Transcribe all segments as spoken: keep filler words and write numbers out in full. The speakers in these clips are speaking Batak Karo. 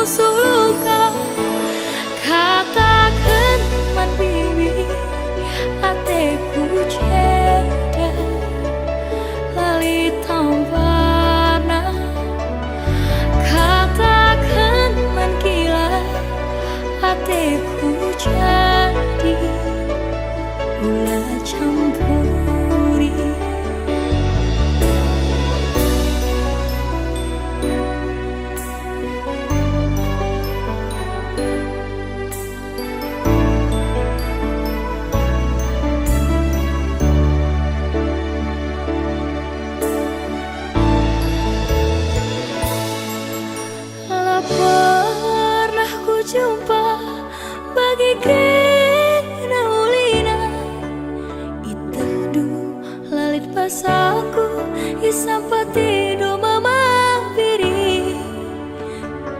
Suluka, kataken man bibi, ateku ceda, la lit tambarna. Kataken man kila, ateku jadi, ula campuri. La pernah kujumpa bagi kena ulina. Itendu la lit pasaku, isampati domba mabiri.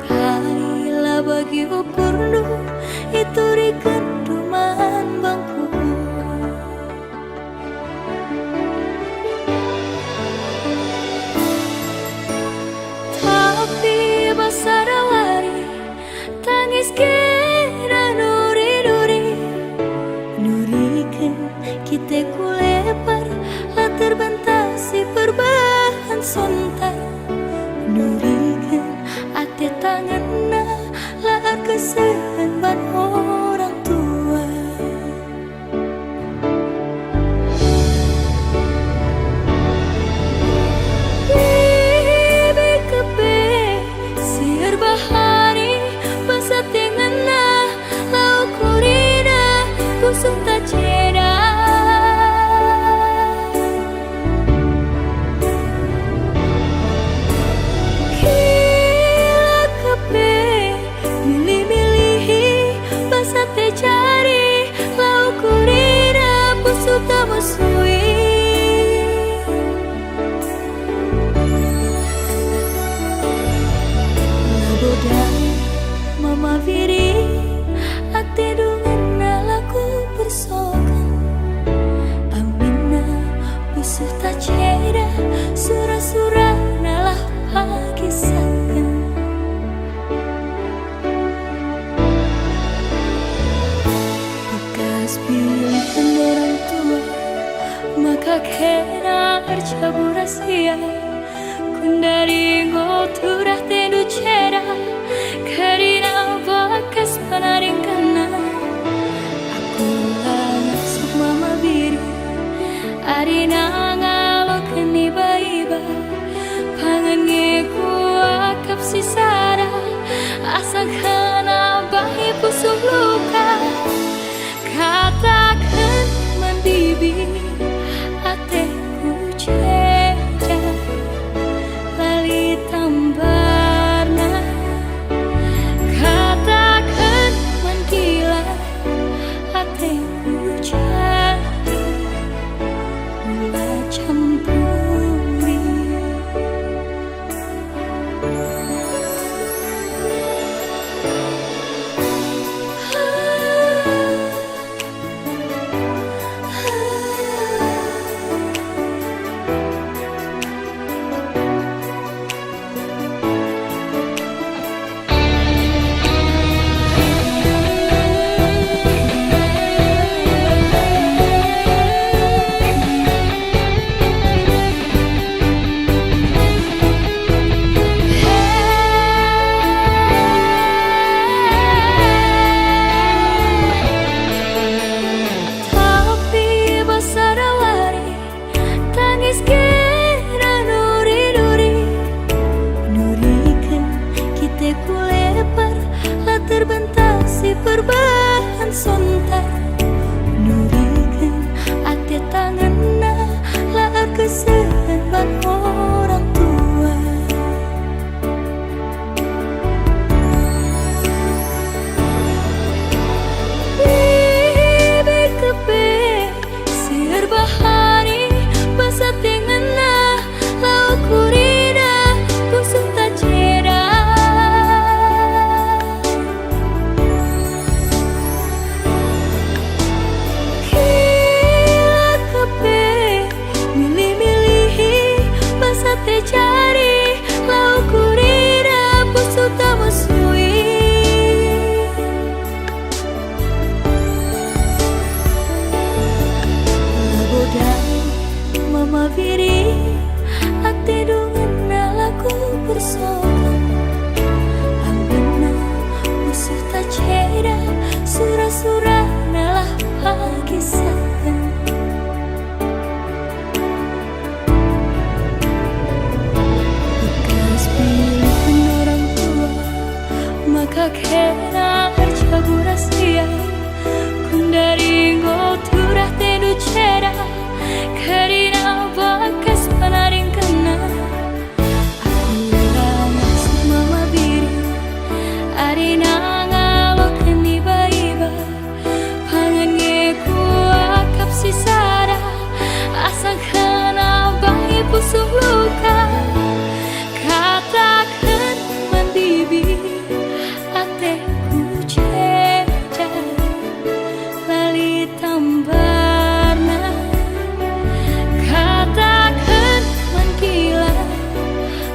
Kai la bagi ukurndu, iturikenndu man bangku. Tapi bas sada wari, tangis kena nuri-nuri, nuriken kiteku lepar, la terbentasi perbahan sontar, nuriken ate tangenna, la erkesehen ban orang tua. Bibi kepe si erbahani, bas ate ngena, la ukurina pusuhta ceda. Kila kepe, milih-milihi, bas ate jari, la ukurina pusuhta mesui. Labo dai mama biri, atendu ngena la kupersoken. Aminna pusuhta ceda, sura-surana la pakisahken. Bekas pilihen orang tua, maka kena erjabu rahasia. Kundari enggo turah atendu ceda, kerina bekas penaringkenna. Aku la ngasup mama biri, arina ngaloken iba-iba. Pangan nge kuakap si sada, asangken nambahi pusuh luka. Kataken man bibi, ateku ceda, la lit tambarna. Kataken man kila, ateku jadi, ula campuri. Tapi bas sada wari, tangis kena nuri-nuri, nuriken kiteku lepar, la terbentasi perbahan sontar, nuriken ate tangenna, la erkesehen ban orang tua. Bibi kepe si erbahani, bas ate ngena, la ukurina pusuhta ceda. Biri, ate dungena la kupersokong. Ambena musuhta ceda, sura-surana la pakisahken. Bekas pilihen orang tua, maka kena erjabu ras ia. Kundari enggo turah atendu ceda, kerina bakas penaringkenna. Aku la ngasup mama biri, arina ngaloken iba-iba. Pangan nge kuakap si sada, asangken bangi pusuh luka. Kataken man bibi, ateku ceda, la lit tambarna. Kataken man kila,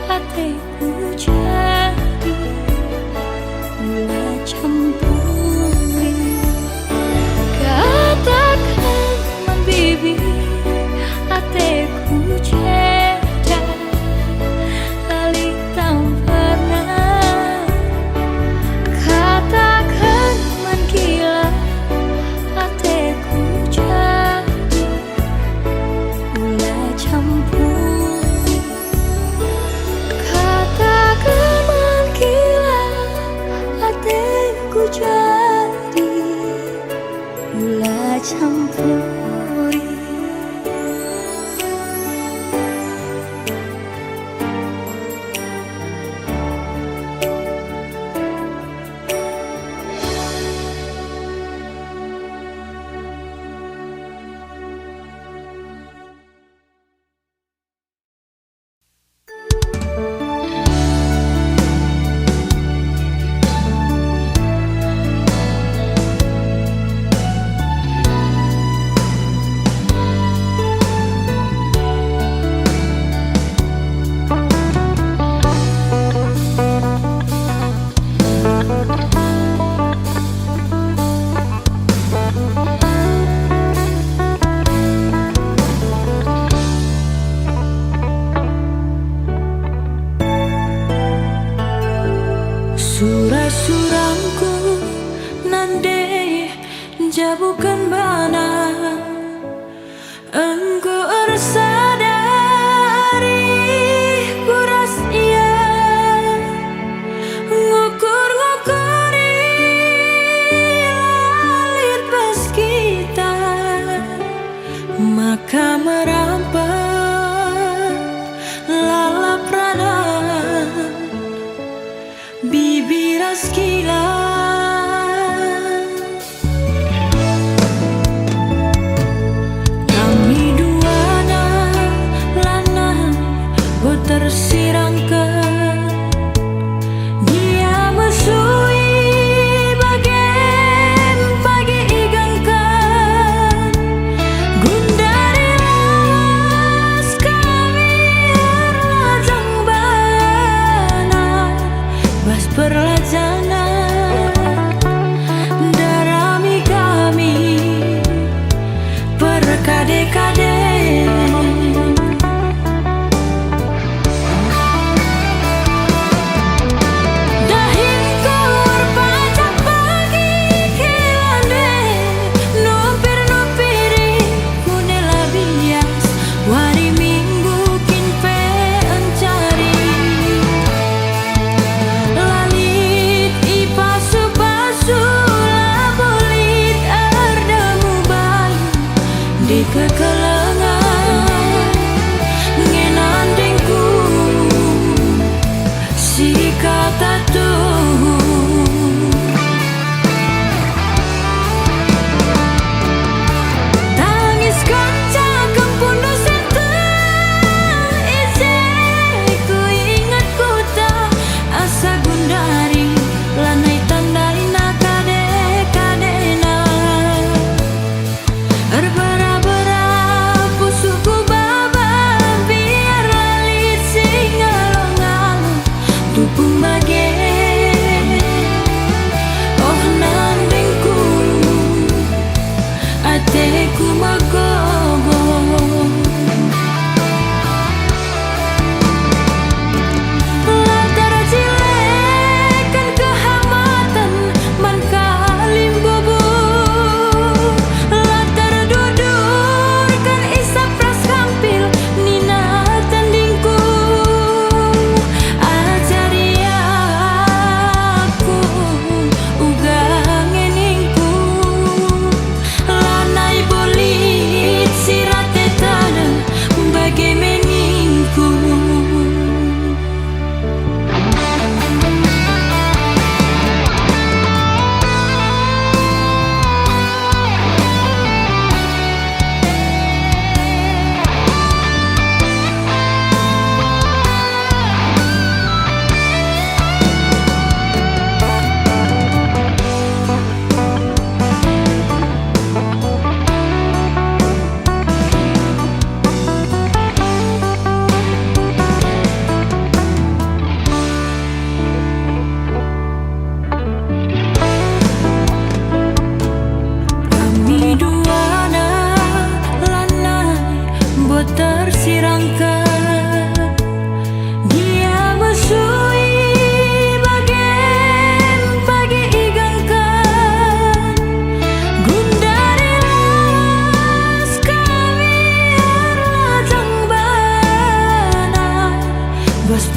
ateku jadi, ula campuri. Kataken man bibi, ateku ceda, la lit tambarna. Kataken man kila, ateku jadi, ula campuri. Kataken man kila, ateku jadi, ula campuri. Sura-surangku nande njabuken bana. Enggo ersada arihku ras ia, ngukur-ngukuri la lit bas kita, maka merampet lalap ranan bibi ras kila.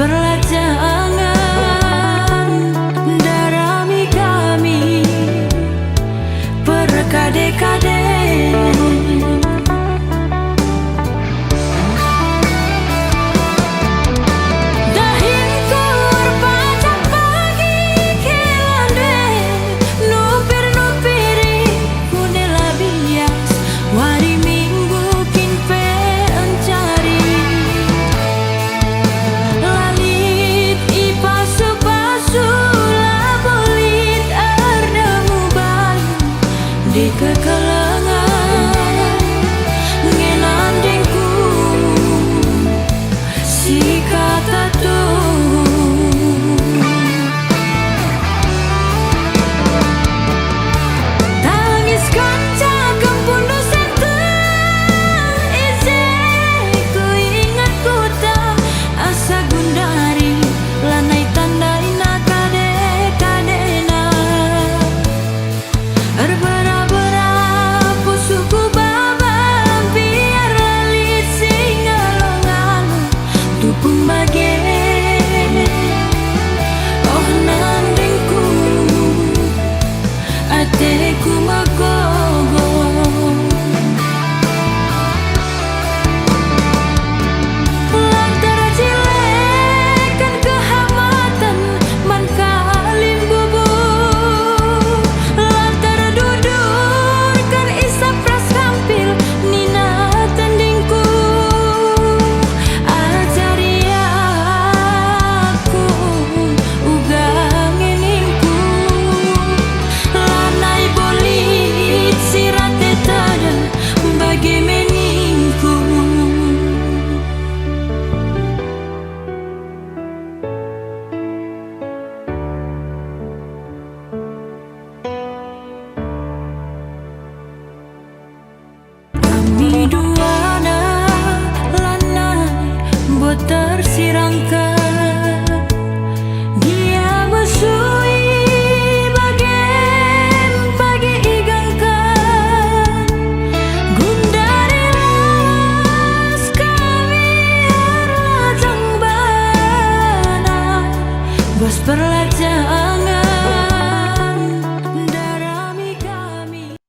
Perlajangan ndarami kami perkade-kade. Dahinku erpacang pagi kelande, nupir-nupiri kundela bias, wari Minggu kin pe encari. La lit ipasu-pasu, labo lit erdemu bayu di kekelengen, nge nandingku si kata tuhu. Tangis kanca kempun dosen teh, ise kuingat kuta asa gundari, lanai tandaina kade-kadena. Erbera-bera pusuhku baba, mbiar la lit si ngalo-ngalo tupung bage. Oh nandingku, ateku megogo. Lantar cileken kehamaten man kalimbubu, lantar dudurken isap ras kampil nina tendingku. Ajari aku uga nge ningku, lanai bo lit si rate tada bage me ningku. Kami duana lanai bo tersirangken. Dia mesui bagem pagi igangken. Gundari ras kami erlajang bana, bas perlajangan ndarami kami.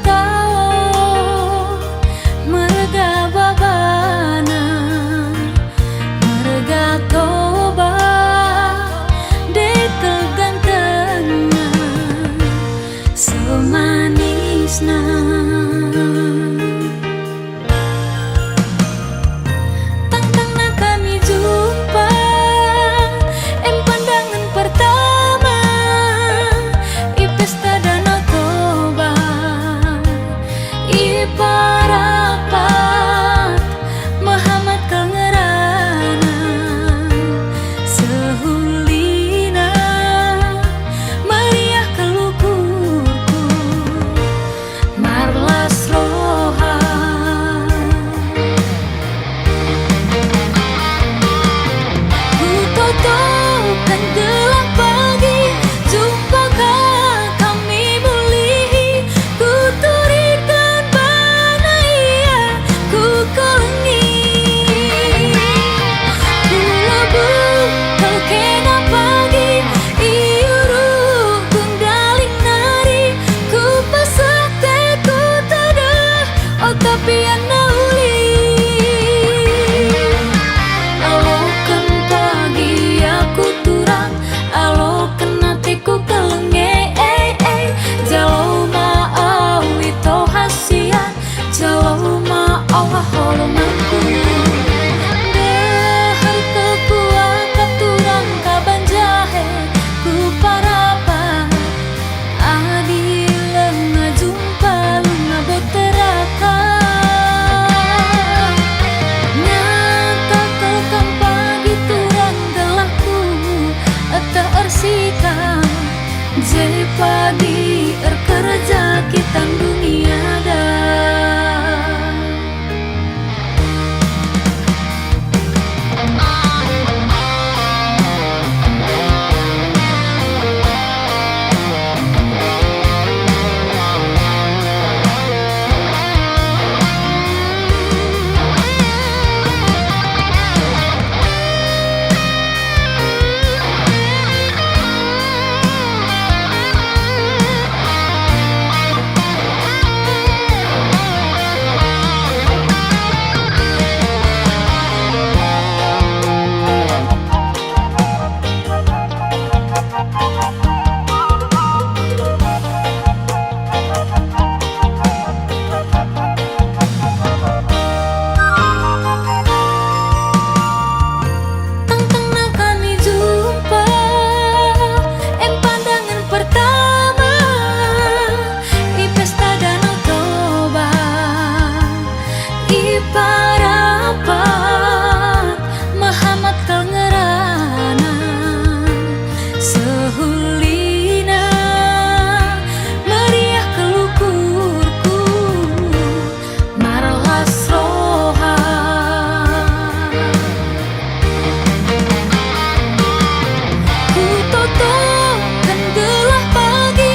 Tao merga babana, merga Toba, dekel gantengna, semanisna. Tangtangna kami jumpa, em pandangen pertama, i pesta Danau Toba, i Parapat, mehamat kal ngerana, sehulina, meriah kal ukurku. Marlas roha. Kutotoken gelah pagi, jumpa ka kami mulihi, kuturiken bana ia kukelengi. Kulebuh kal kena pagi, i uruh Gundaling nari, kupeseh teku tedeh, oh tapi enda uli. Aloken pagi aku turang, aloken ateku keleng e, e, e. Jalo ma awi tau hasian, jalo ma Allah holonganku. Ndeher kekuah katurang kaban jahe ku Parapat. Adi lenga jumpa lenga boteraka. Nyata kal kam pagi turang gelahku, eteh ersikap, je pagi erkerja kita dunia da. Tangtangna kami jumpa, em pandangen pertama, i pesta Danau Toba, i Parapat, mehamat kal ngerana, sehulina, meriah kal ukurku, marlas roha. Kutotoken gelah pagi,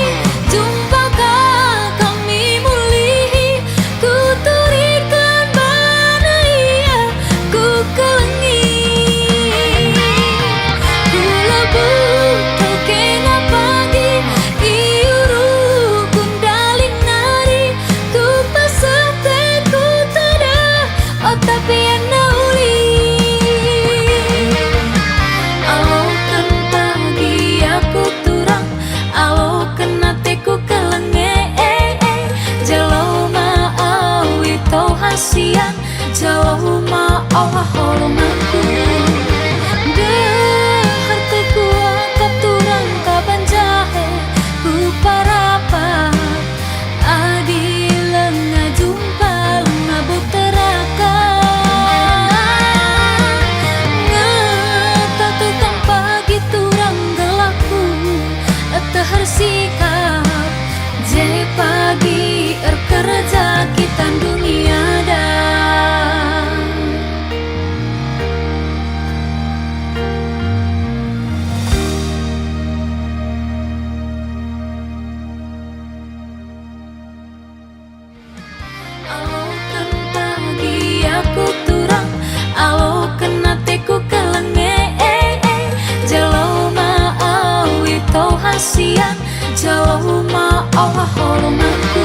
jumpa ka kami mulihi, kuturiken bana ia kukelengi. Kulebuh kal kena pagi, i uruh Gundaling nari, kupeseh teku tedeh, oh tapi enda uli. Aloken pagi aku turang, aloken ateku keleng e, e, e. Jalo ma awi tau hasian, jalo ma Allah holonganku. Ndeher teku akap turang kaban jahe ku Parapat. Adi lenga jumpa lenga boteraka. Ngeta tukang pagi turang gelahku, eteh ersikap, je pagi erkerja kita dunia da. Aloken pagi aku turang, aloken ateku keleng e, e, e. Jalo ma awi tau hasian, jalo ma Allah holonganku.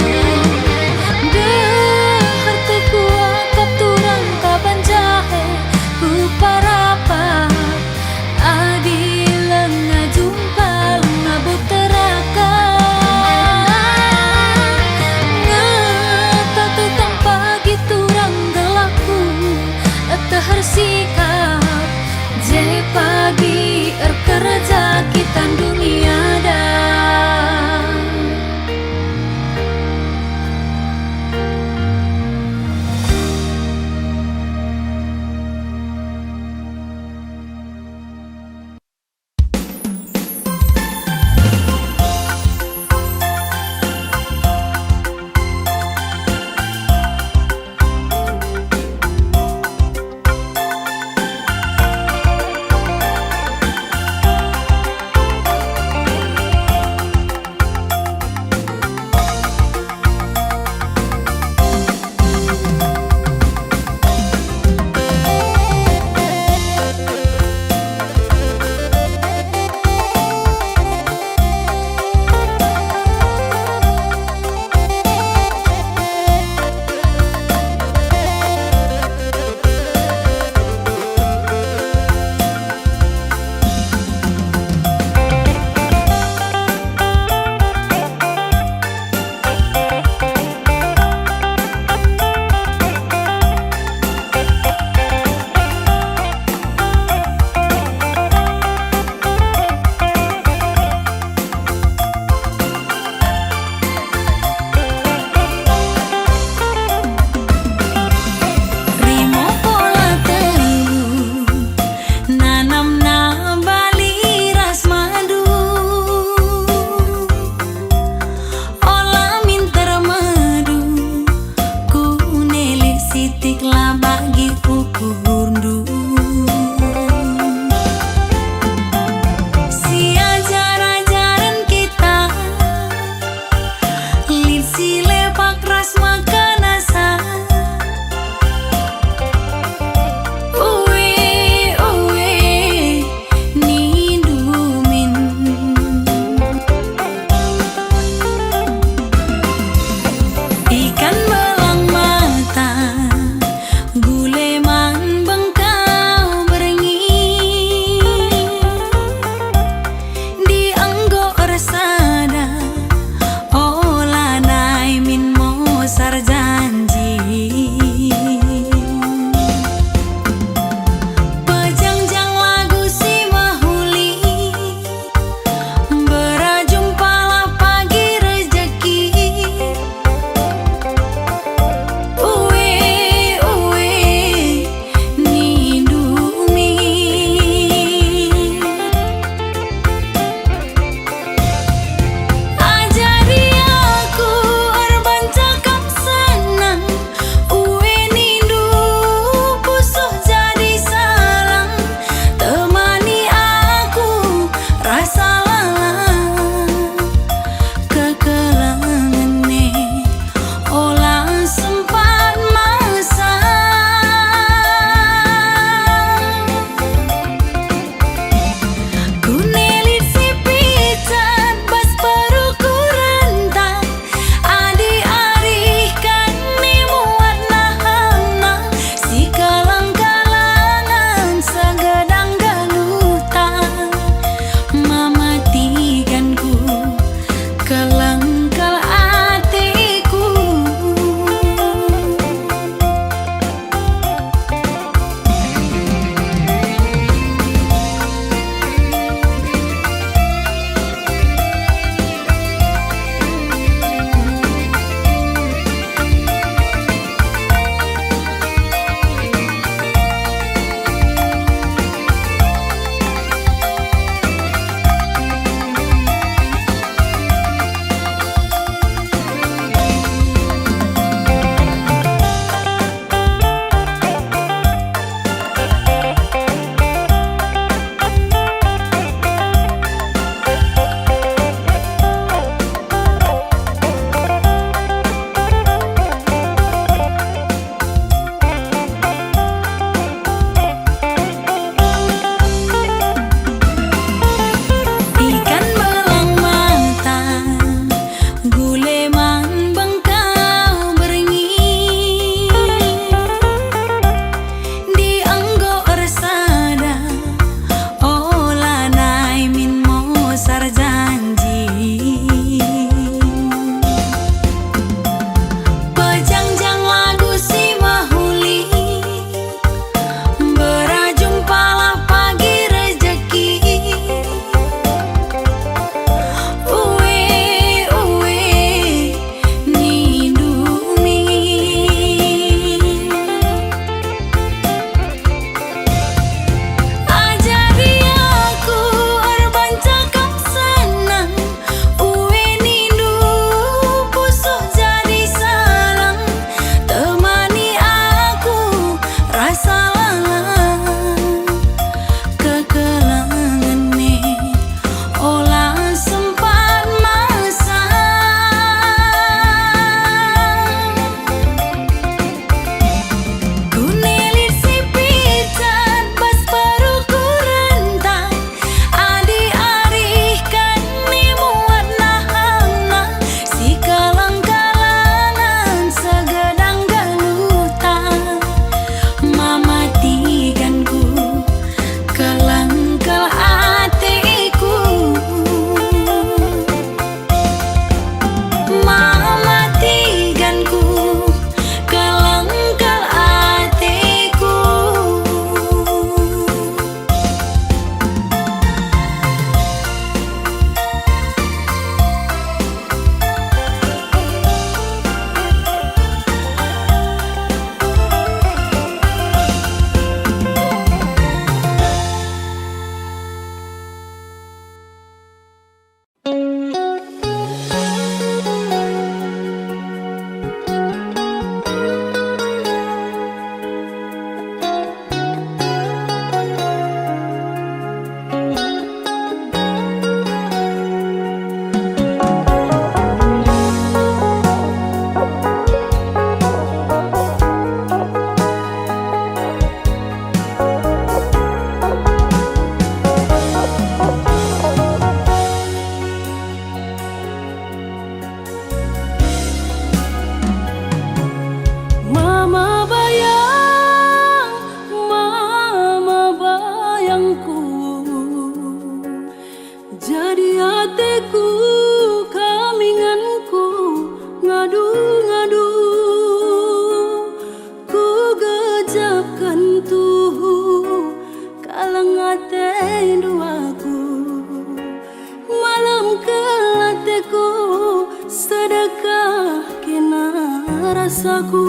rasaku.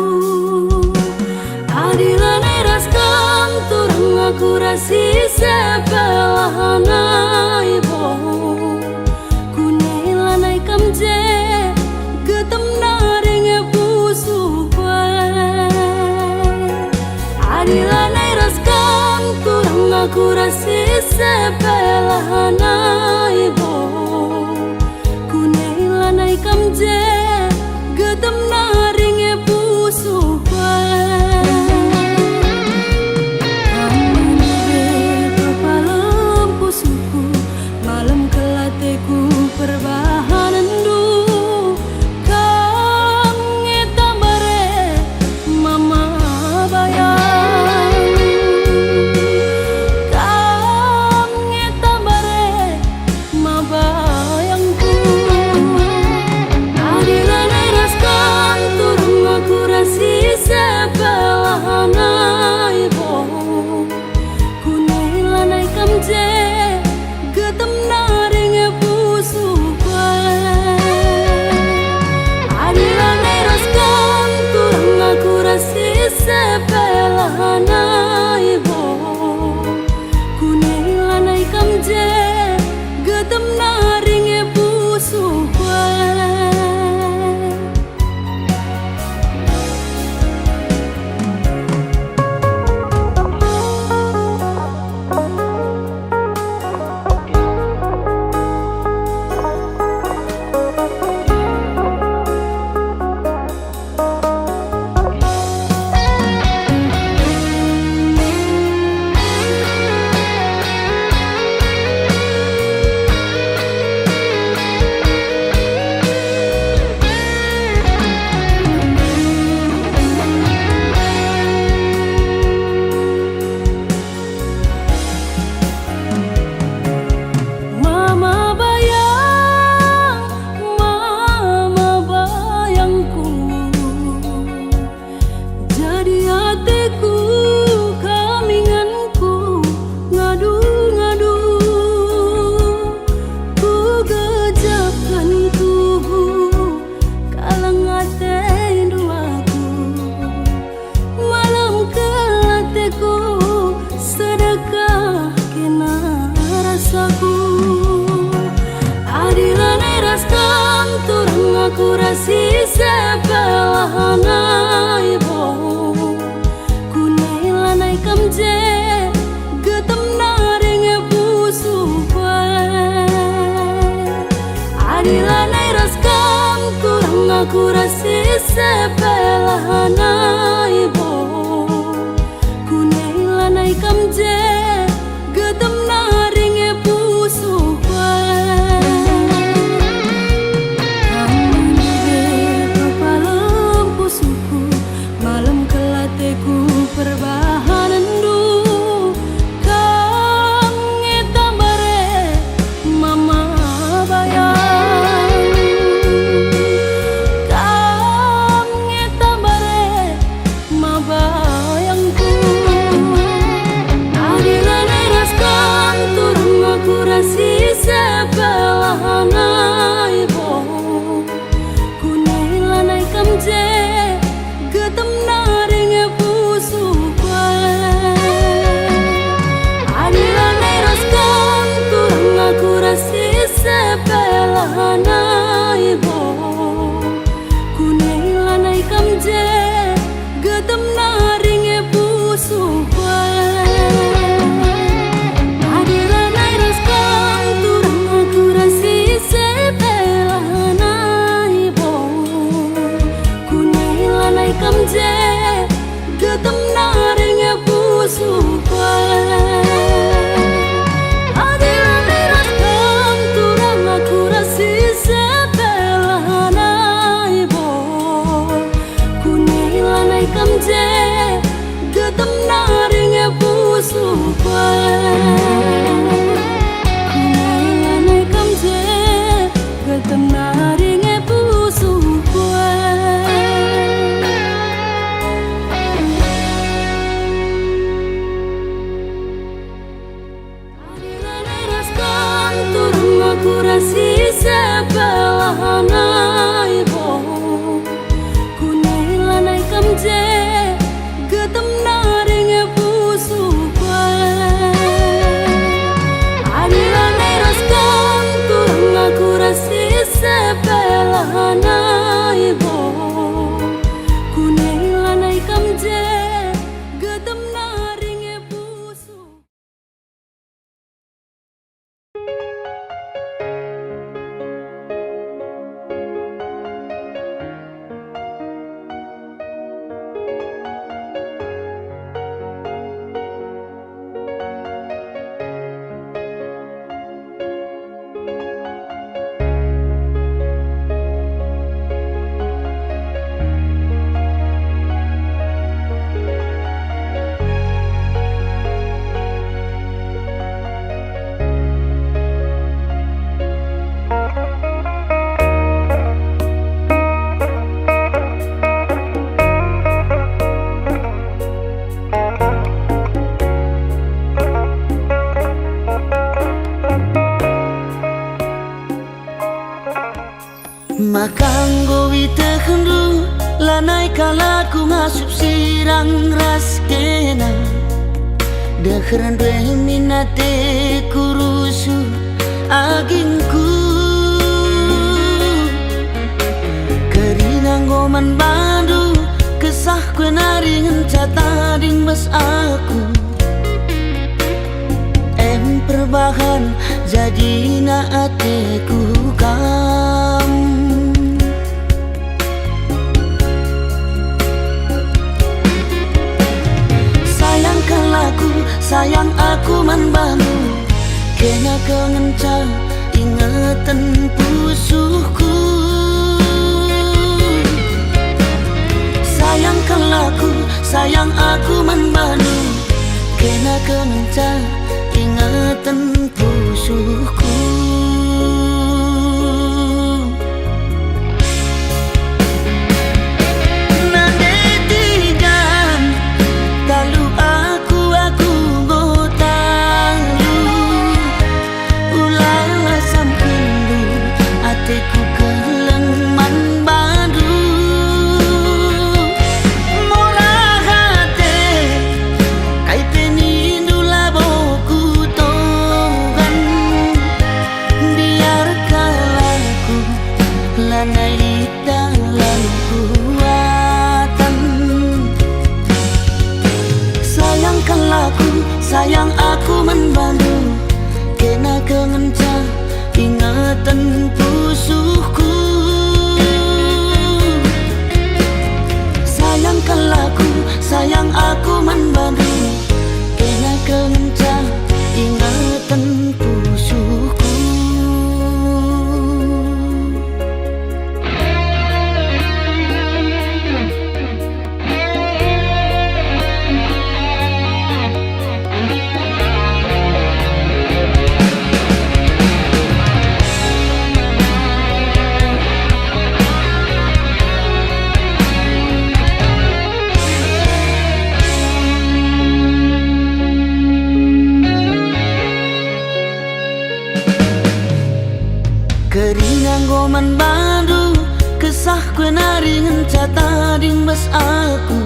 Adi lanai ras kam turang aku ras ise pe la nai boh. Kune lanai kam je getem nari nge pusuhku e. Adi lanai ras kam turang aku ras ise pe la nai boh. Kune lanai kam je getem nari nge pusuhku e. Kam nge pe pepalem pusuhku, malem kel ateku perbahanenndu. Kam nge tamba reh mama bayang. Kam nge tamba reh ma bayangku. Adi lanai ras kam turang aku ras ise pe la nai boh. Kune lanai kam je getem nari nge pusuhku e. Adi lanai ras kam turang aku ras ise pe la nai boh. Kune lanai kam je getem nari nge pusuhku e. Mama bayang, mama bayangku. Jadi ateku kam inganku ngadu-ngadu. Kugejapken tuhu kalang atendu aku. Malem kel ateku, sedekah kena rasaku. Adi lanai ras kam turang aku ras ise pe la nai boh. Kune lanai kam je getem nari nge pusuhku e. Adi lanai ras kam turang aku ras ise pe la nai boh. Kune lanai kam je getem nari nge pusuhku e. Kam nge pe pepalem pusuhku, malem kel ateku perbahanenndu. Kam nge tamba reh mama bayang. Kam nge tamba reh Maka enggo itehndu, lanai kal aku ngasup sirang ras kena. Deher ndue min ateku rusuh agingku. Kerina enggo man bandu, kesahku e nari ngenca tading bas aku. Em perbahan jadina ateku kam. Sayang kal aku, sayang aku man bandu, kena kal ngenca ingeten pusuhku. Sayang kal aku, sayang aku man bandu, kena kal ngenca ingeten pusuhku. Nande tiga, talu aku, aku enggo talu. Ulalah samkendu, ateku keleng man bandu. Murah ate, kai pe nindu labo kutogan. Biarkanlah aku, lanai lit dalan kuatan. Sayang kal aku, sayang aku man bandu, kena kal ngenca ingeten pusuhku. Sayang kal aku, sayang aku man bandu, kena kal ngenca ingeten pusuhku. Kerina enggo man bandu, kesahku e nari ngenca tading bas aku.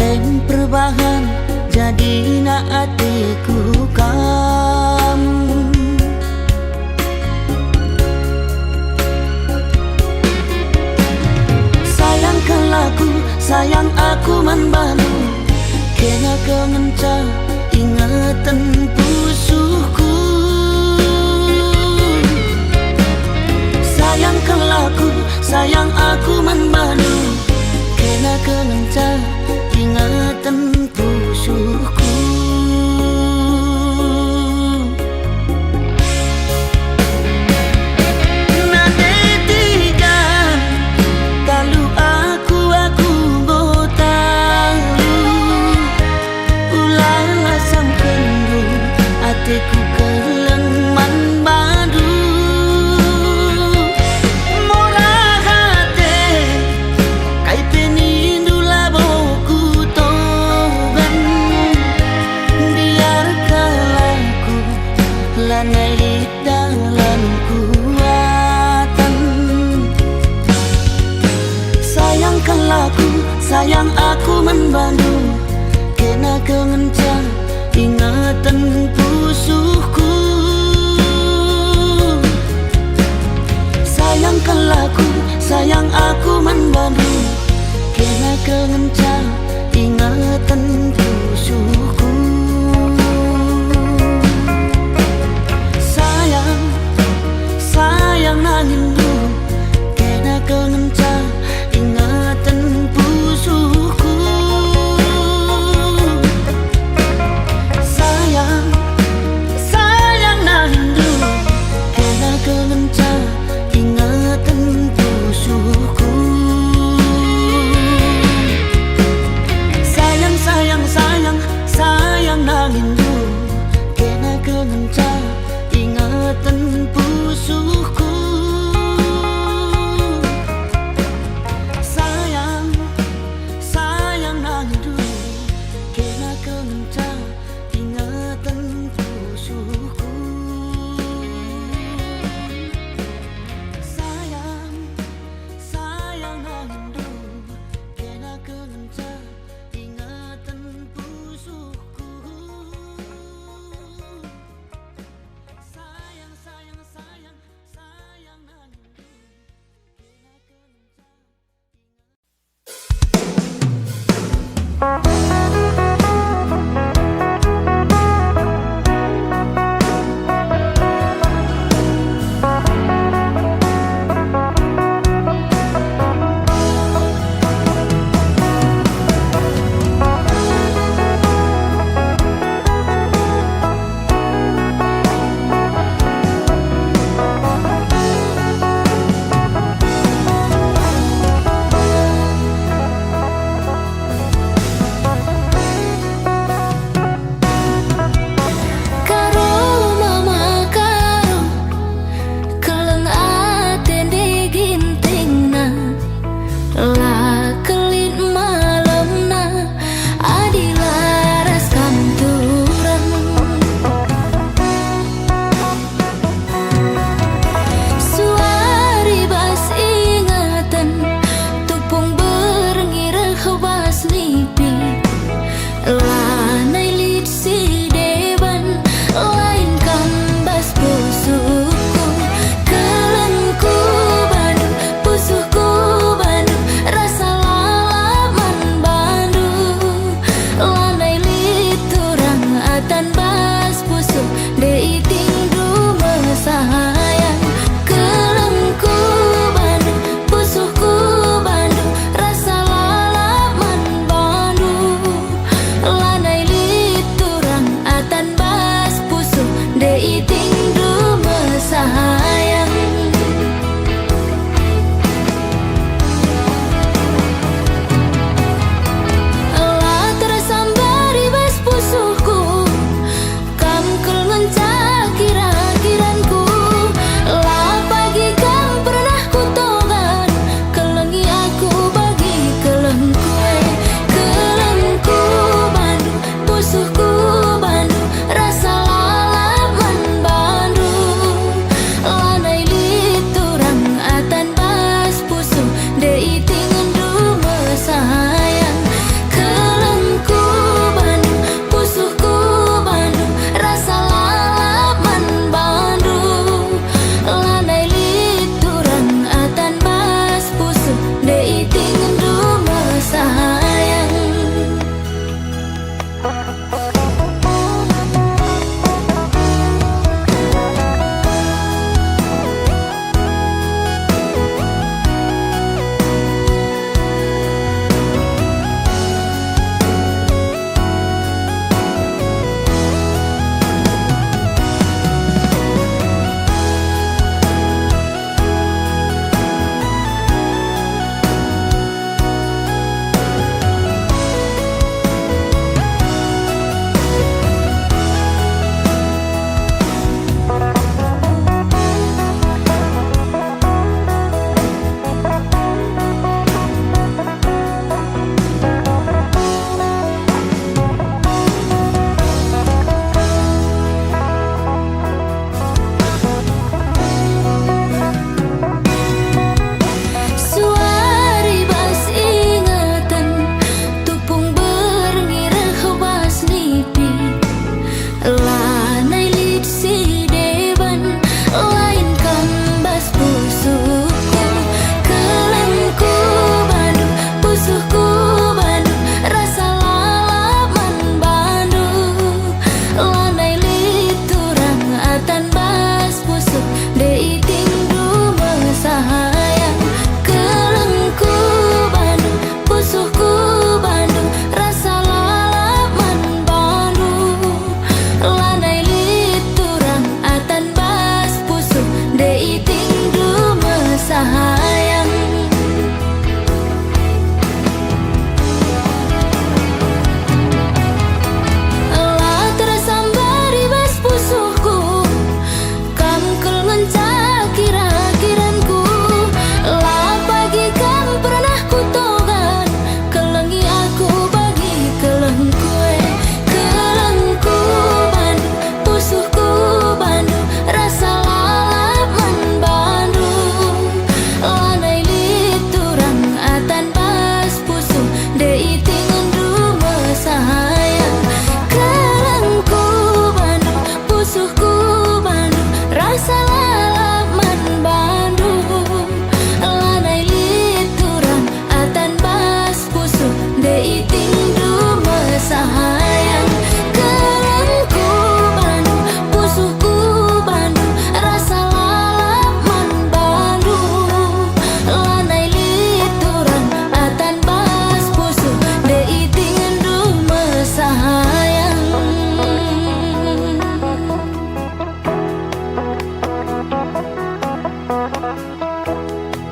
Em perbahan jadina ateku kam. Sayang kal aku, sayang aku man bandu, kena kal ngenca ingeten pusuhku. Sayang kal aku, sayang aku man bandu, kena kal ngenca ingeten pusuhku. Nande tiga, talu aku, aku enggo talu. Ulalah samkendu, ateku keleng man bandu. Murah ate, kai pe nindu labo kutogan. Biarkanlah aku, lanai lit dalan kuatan. Sayang kal aku, sayang aku man bandu, kena kal ngenca ingeten pusuhku. Sayang kal aku, sayang aku man bandu, kena kal ngenca ingeten pusuhku. Sayang, sayang nanginndu, kena kal ngenca ingeten pusuhku. Sayang, sayang nanginndu, kena kal ngenca ingeten pusuhku. Sayang, sayang, sayang, sayang nanginndu, kena kal ngenca ingeten pusuhku.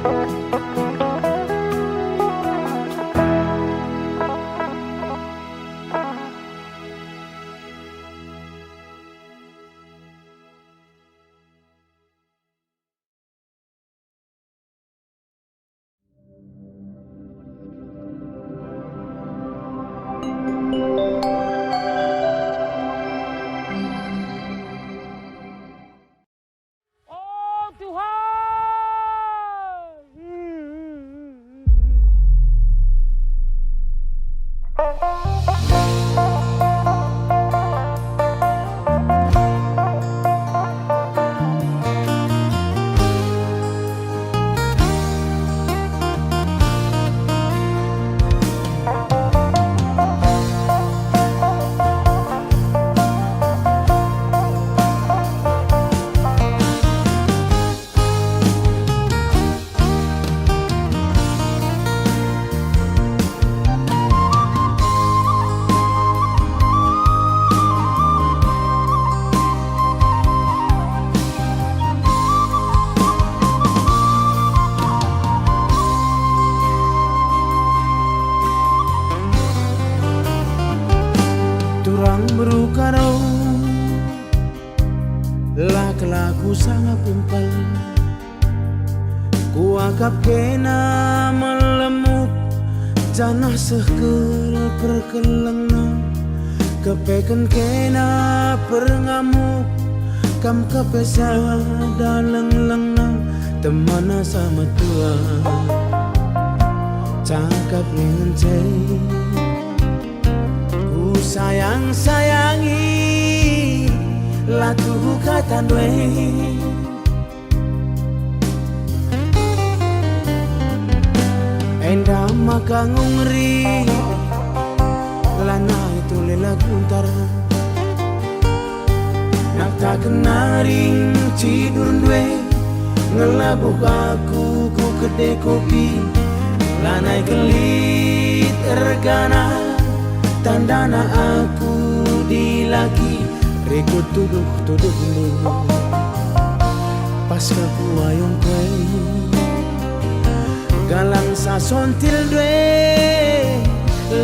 Oh Tuhan! Turang beru karo, la kelaku sanga pumpal. Kuakap kena melemuk, janah seh kal perkelengna. Kepeken kena perngamuk, kam kepe sada lenglengna, teman asa metua. Cakap ngenca kusayang-sayangi, la tuhu kata ndue. Enda maka ngungri, lanai tole lagu ntar. Naktaken naring cidur ndue, ngelabuh aku ku kede kopi, lanai kelit ergana, tandana aku dilaki. Rikut tuduh-tuduhndu, pas ka kuayong kue. Galang sasontil ndue,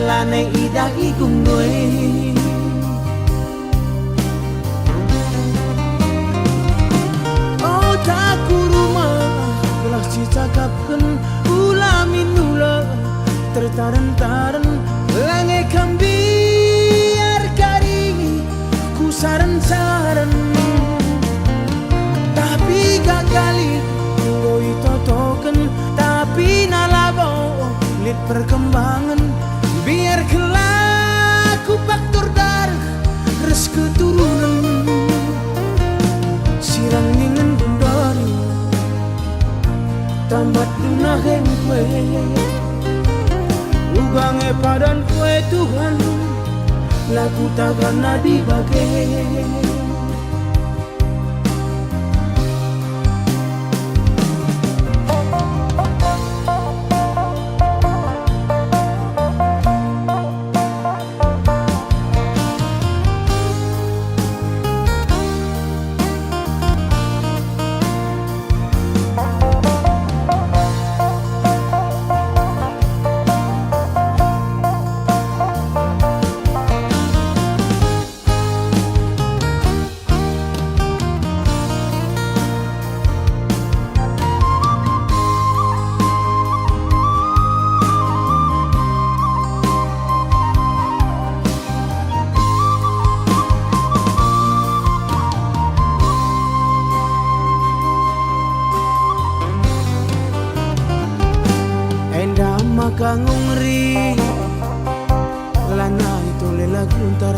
lanai idah igung ndue. Otakku rumah, gelah sicakapken, ula min ula tertaren-taren, lange kam mbiar karingi. Kusaren-saren, tapi gagali enggo itotoken, tapi na labo lit perkembangen. Biar kelaku faktor dareh ras keturunen, sirang ningen gundari. Tambat dunahen kue, uga nge padan kue Tuhan, laku tagan nadi bage. Enda maka ngungri, lanai tole lagu ntar.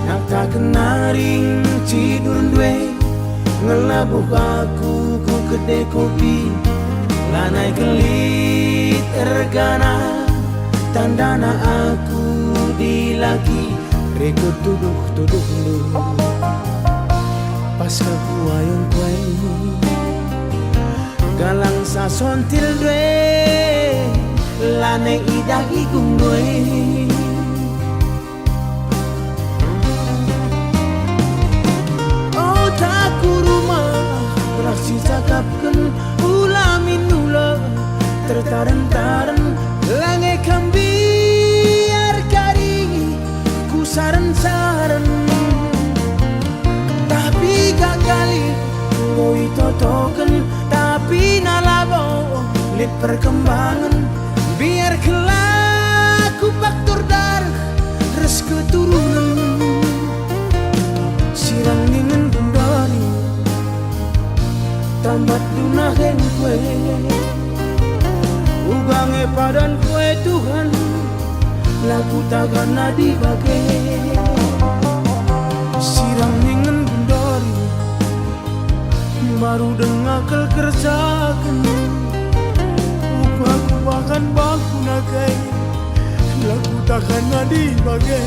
Naktaken naring cidur ndue, ngelabuh aku ku kede kopi. Lanai kelit ergana, tandana aku dilaki. Rikut tuduh-tuduhndu, pas ka kuayong kue. Galang sasontil ndue, lanai idah igung ndue. Otakku rumah, gelah si Cakapken ula min ula tertaren-taren, lange kam mbiar kari kusaren-saren. Tapi kakali boi totoken, tapi na labo lit perkembangen. Biar kelaku paktor dareh ras keturunen. Sirang ningen gundari tambat dunahen kue. Uga nge padan kue Tuhan, laku tagan adi bage. Sirang ningen gundari, baru denga kal kerjaken. Upaku bahkan bangku nagai, laku tagan adi bage.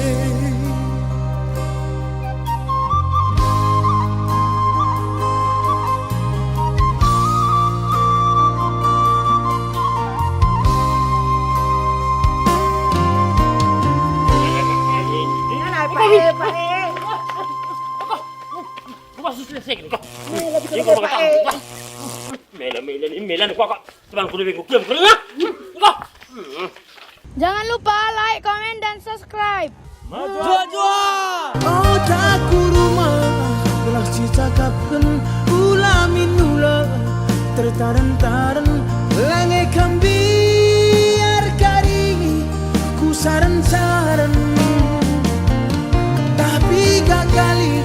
Mela, mela, mela, ni mela, ni kuakap. Teman ku lebih ku kiam, ku lengah. Engkau. Jangan lupa like, comment, dan subscribe. Jua-jua. Otakku rumah, gelah sicakapken ula min ula tertaren-taren, lange kam mbiar kari kusaren-saren. Tapi kakali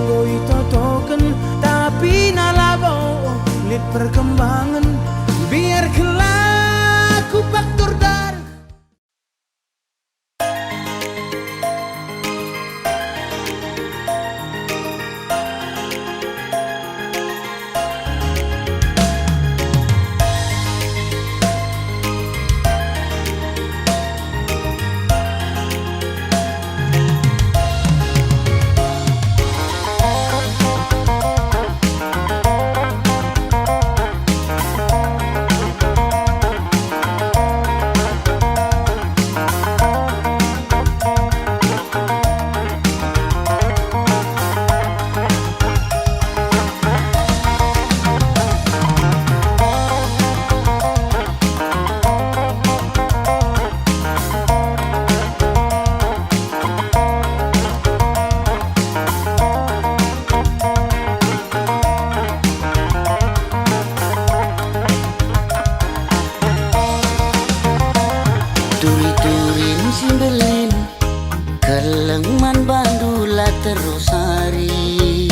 boi totoken, tapi na labo lit perkembangen. Biar kelaku paktor dareh. Turi-turin si mbelin, keleng man bandu la terus ari.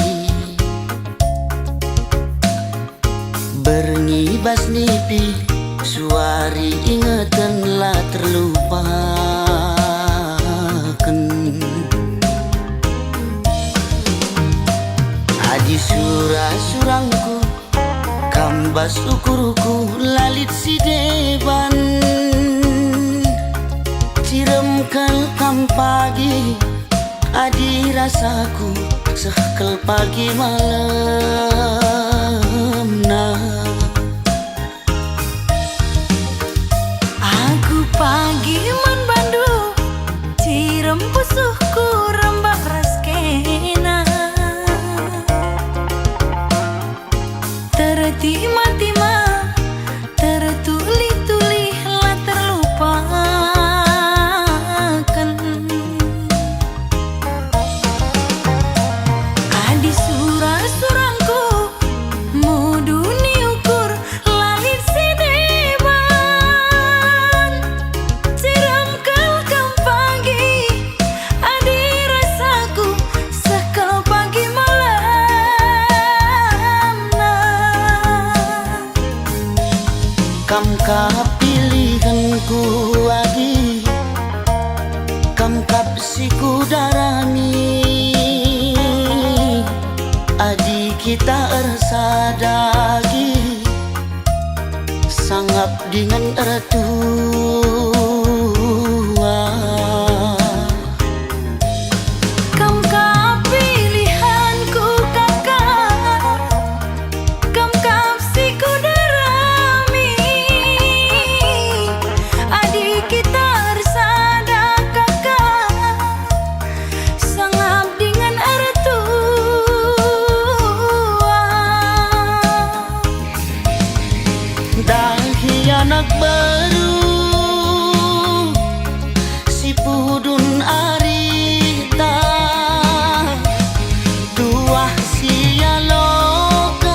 Berngi bas nipi, suari ingeten la terlupaken. Adi sura-surangku, kam bas ukurku la lit si deban. Cirem kal kam pagi, adi rasaku seh kal pagi malemna. Aku pagi man bandu, cirem pusuhku rembak ras kena. Tertima-tima, tertulih-tulih la terlupaken. Adi sura-surangku, muduni ukur la lit si deban. Cirem kal kam pagi, adi rasaku seh kal pagi malemna. Kam kap pilihenku agi, kam kap si kudarami. Adi kita ersada agi, sangap dingen ertua. Kam kap pilihanku, kakak, kam kap si kudarami. Adi kita ersada, kakak, sangap dingen ertua. Dahi anak beru si pudun arita, tuah si ialoken,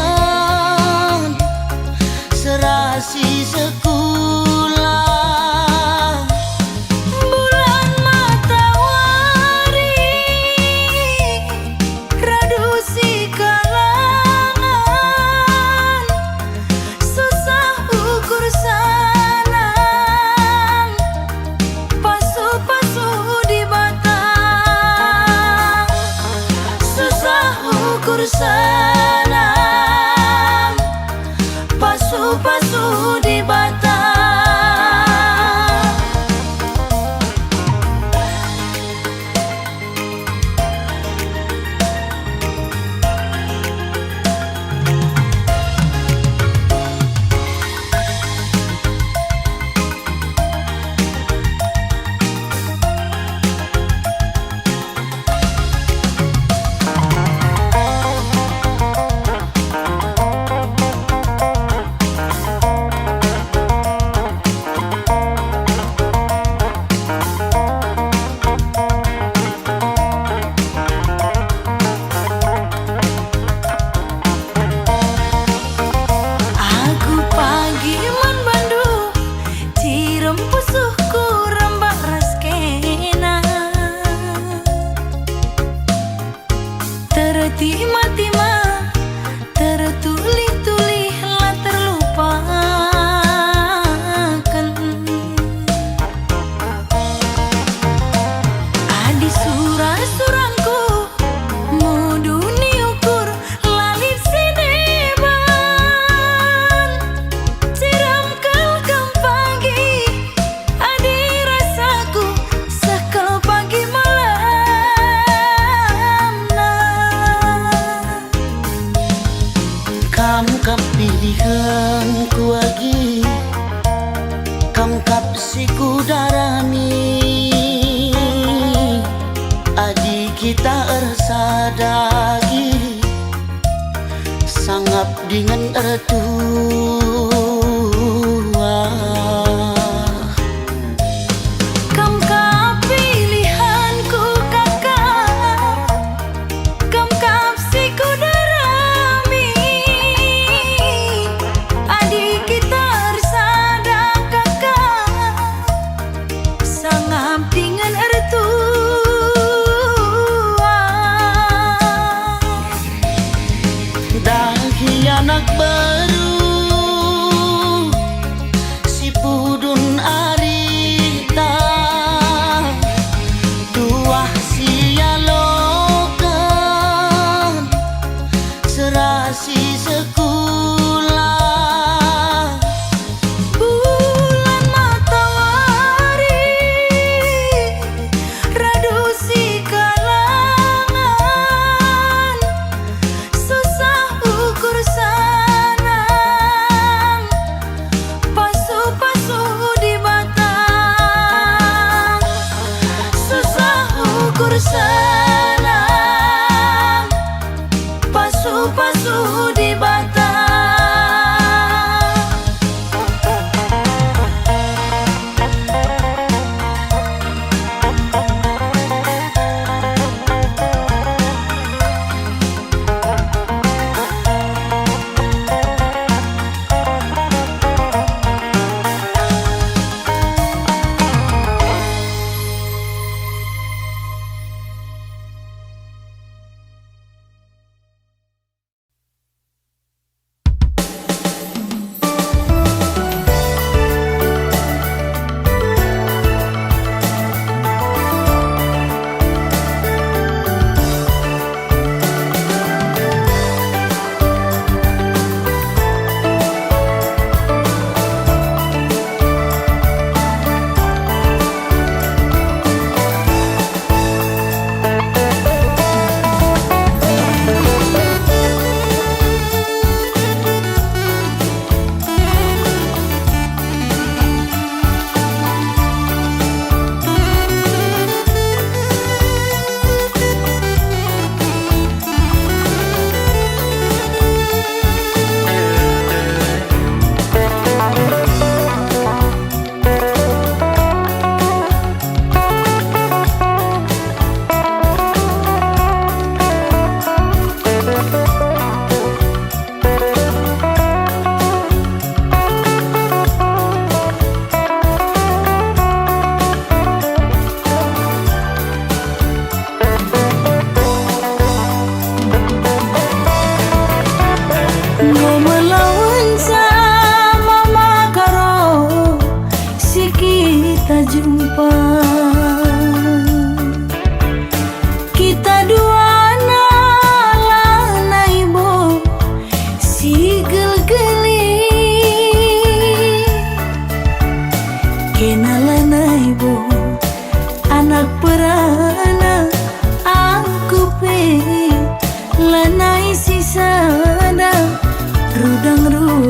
serasi sekula. Bulan matawari radu si kalangan, susah ukur sanang, pasu-pasu Dibata. Susah ukur sanang, pasu-pasu Dibata. Aku pagi man bandu, cirem pusuhku rembak ras kena. Tertima-tima, tertulih-tulih la terlupaken. Adi sura-suranku muduni ukur la lit si deban. Cirem kal kam pagi, adi rasaku seh kal pagi malamna. Kam kap pilihenku agi, kam kap si kudarami. Adi kita ersada agi, sangap dingen ertuah. Kam kap pilihanku, kakak, kam kap si kudarami. Adi kita ersada, kakak, sangap dingen ertuah. Dahi anak beru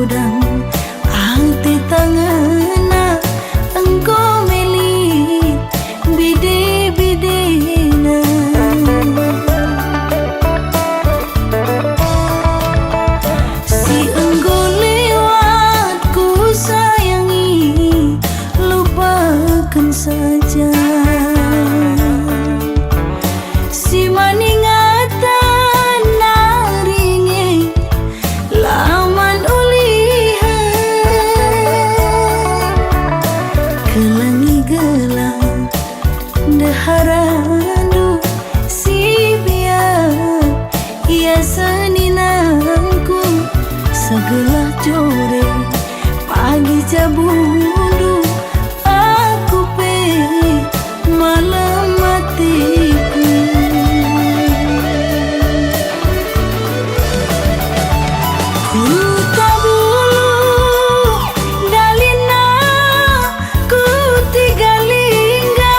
Udang ate tangena enggo meli bide-bidena. Si enggo lewat kusayangi, lupaken saja. Si man ingatan nari nge, la man ulihen. Kelengi gelah ndeharandu si biak, ia seninangku segelah jore, pagi jabundu aku pe malem atiku. Kuta Bulu, dalinna Kuta Galingga,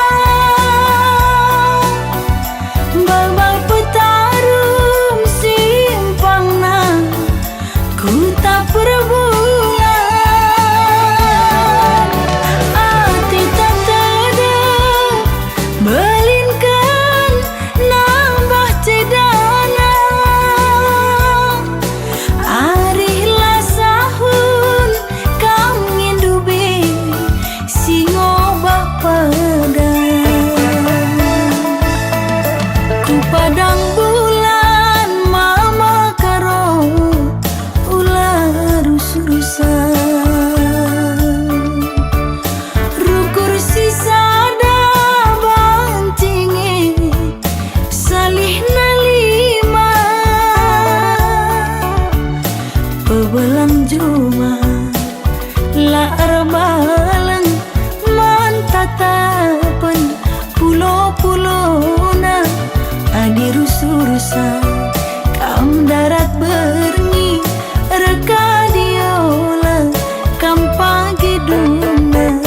Babal Petarum simpangna Kuta Perbulan. Ateta tedeh belinken nambah cedana. Arihlah sahun kam ngendu be si ngobah padan. Ku padang bulan mama karo ula rus-rusan. Rukur si sada banci nge salihna lima. Pebelang juma la erbaleng man tatapen pulo-pulona. Adi rus-rusan kam darat berngi, reka diola kam pagi duna.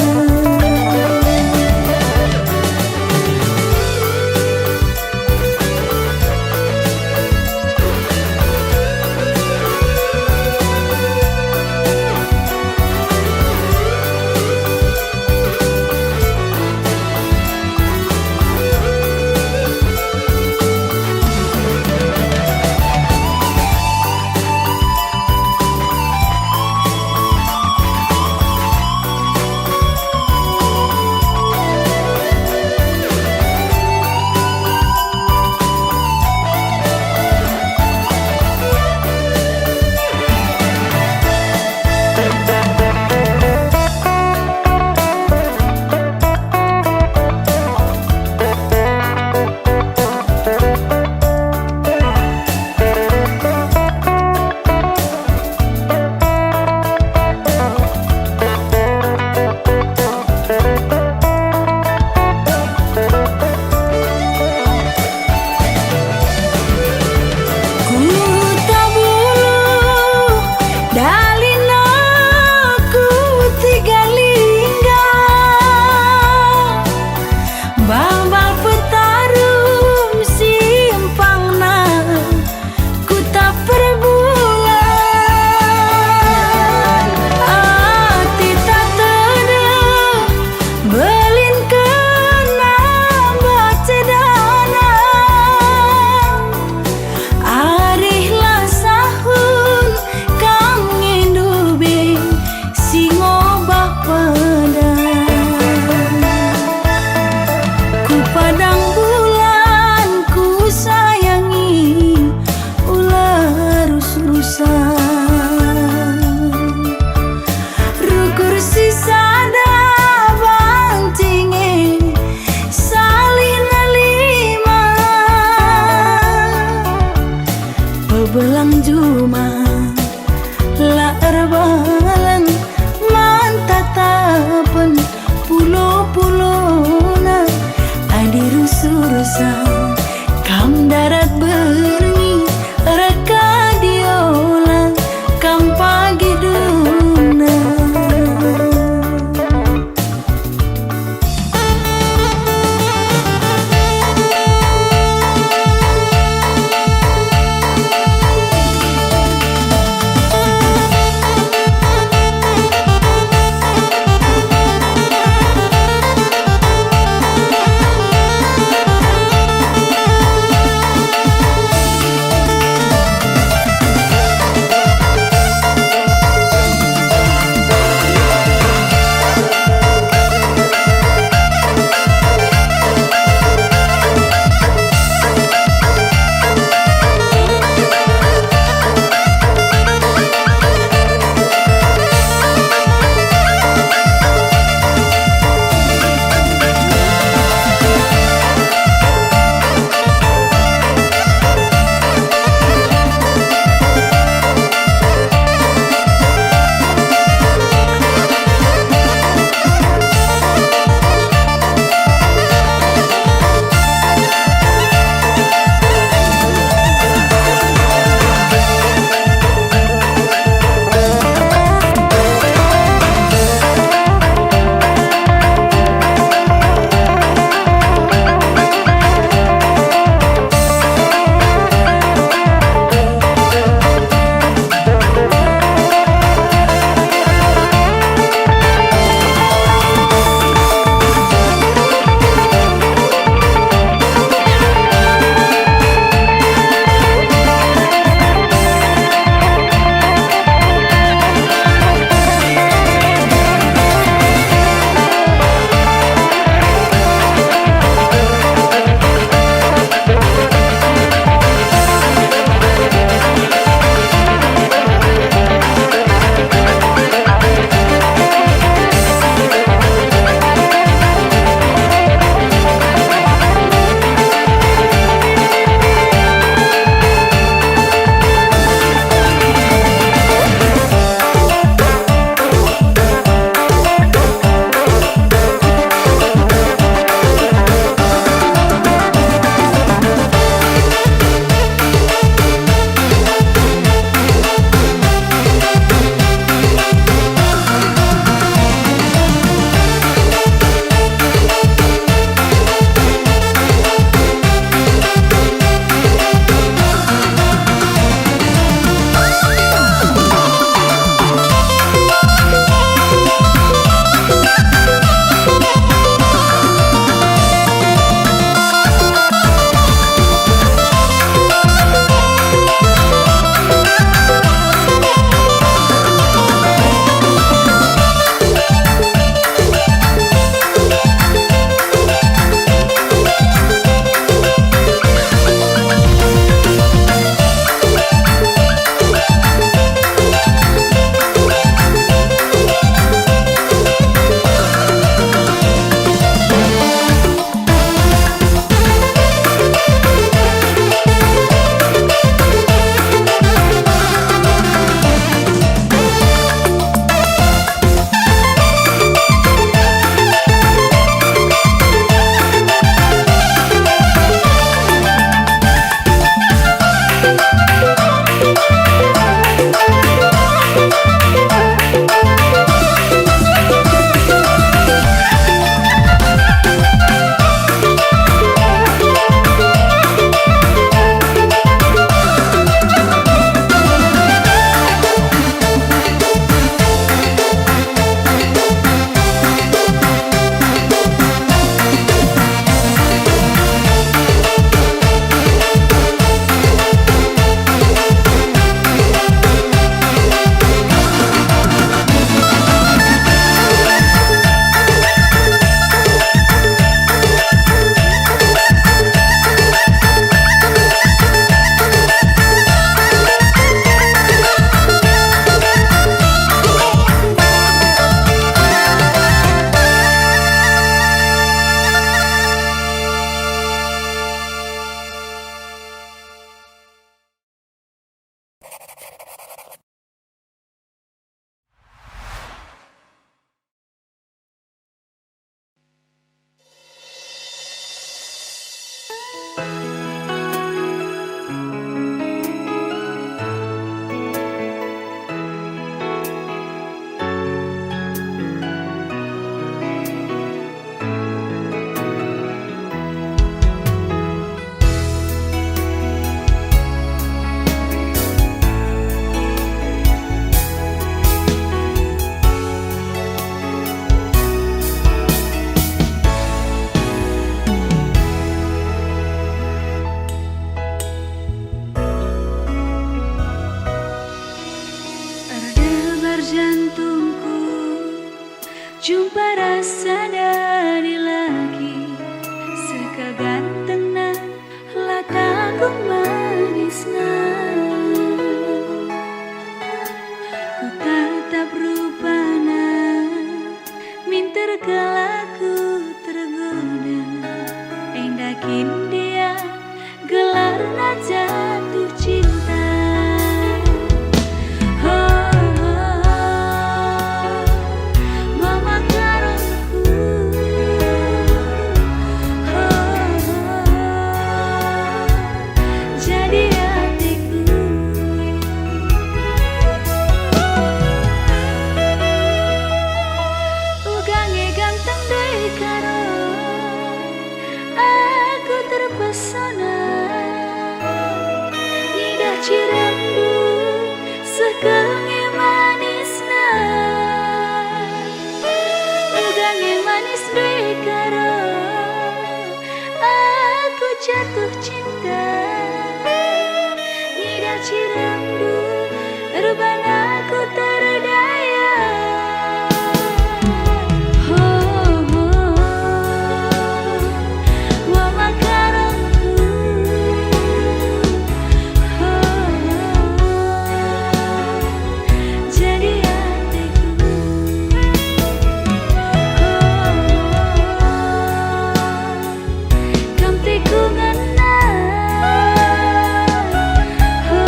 Kuta Bulu, dalinna Kuta Galingga, Babal Petarum simpangna Kuta Perbulan. Ateta tedeh belinken nambah cedana. Arihlah sahun kam ngendu be si ngobah padan. Ku padang bulan kusayangi, ula rus-rusan. Rukur si sada banci nge salihna lima. Pebelang juma la erbaleng man tatapen pulo-pulona. Adi rus-rusan kam darat berngi, reka diola kam pagi duna. Jantungku, jumpa rasa dadi lagi, seh ka gantengna, la tanggung manisna. Ku tatap rupana, minter kal aku tergoda, enda kin dia gelarna jatuh cinta. Ho, ho, ho, mama karungku. Ho, ho, ho, jadi ateku. Uga nge ganteng doi karo. Aku terpesona ngidah ciremndu, seh kal nge manisna. Uga nge manis doi karo, aku jatuh cinta ngidah ciremndu. Erbana ku terdaya. Ho, ho, ho, mama karungku. Ho, ho, ho, jadi ateku. Ho, ho, ho, kam teku ngena. Ho, ho,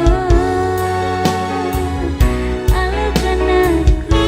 ho, aluken aku.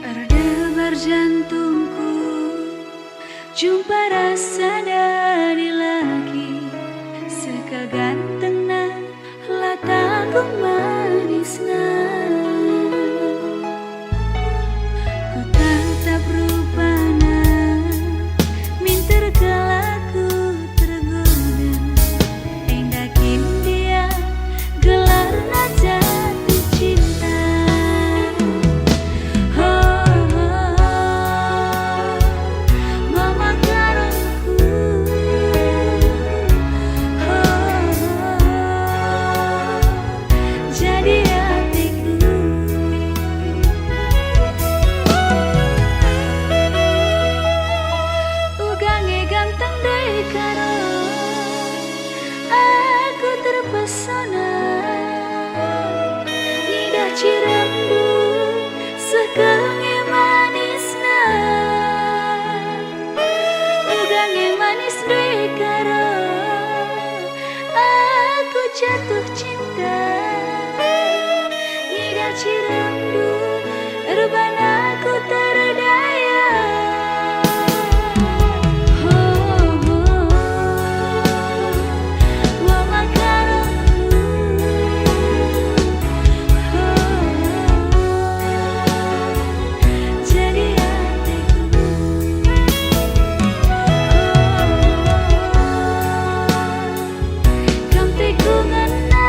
Erdebar jantungku, jumpa rasa dadi lagi, seh ka gantengna, la tanggung manisna. Ku tatap rupana, minter kal aku tergoda. Enda kin dia gelarna jatuh cinta. Ho, ho, ho, mama karungku. Ho, ho, ho, jadi ateku. Uga nge ganteng doi karo. Aku terpesona ngidah ciremndu, seh kal nge manisna. Uga nge manis doi karo, aku jatuh cinta ngidah ciremndu, erbana ku terdaya. Ho, ho, ho, mama karungku. Ho, ho, ho, jadi ateku. Ho, ho, ho, kam teku ngena.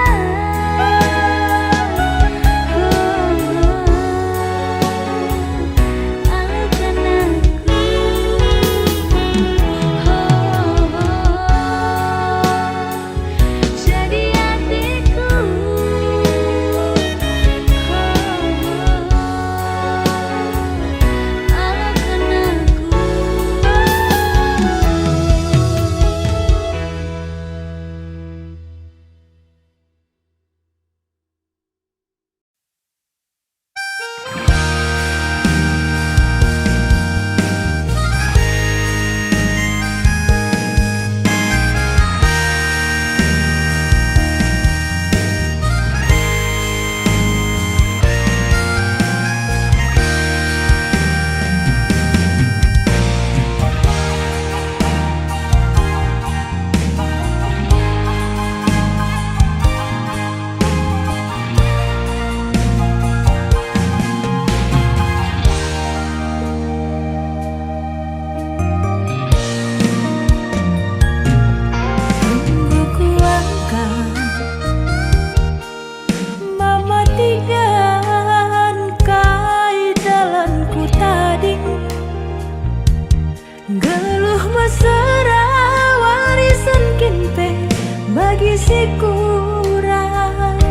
kurang.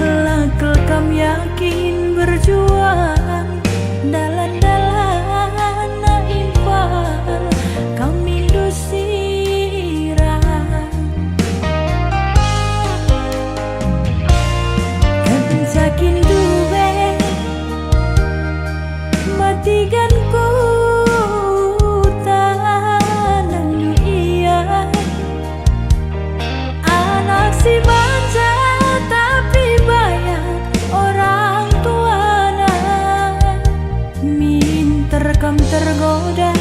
La kel kam yakin berjuang, dalan-dalanna impal kam mindo sirang. Kenca kin dube matigan ku tanangndu ia. Anak si manja tapi bayat orang tuana, minter kam tergoda.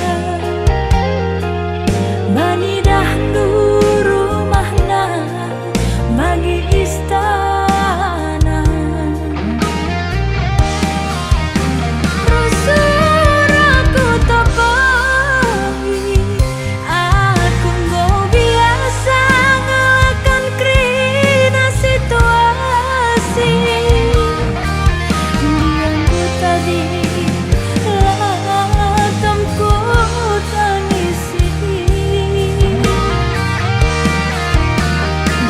Bani dahndu rumahna bagi istana. Rusur aku tokoi, aku enggo biasa ngelaken kerina situasi. Biangku tadi la kam kutangisi.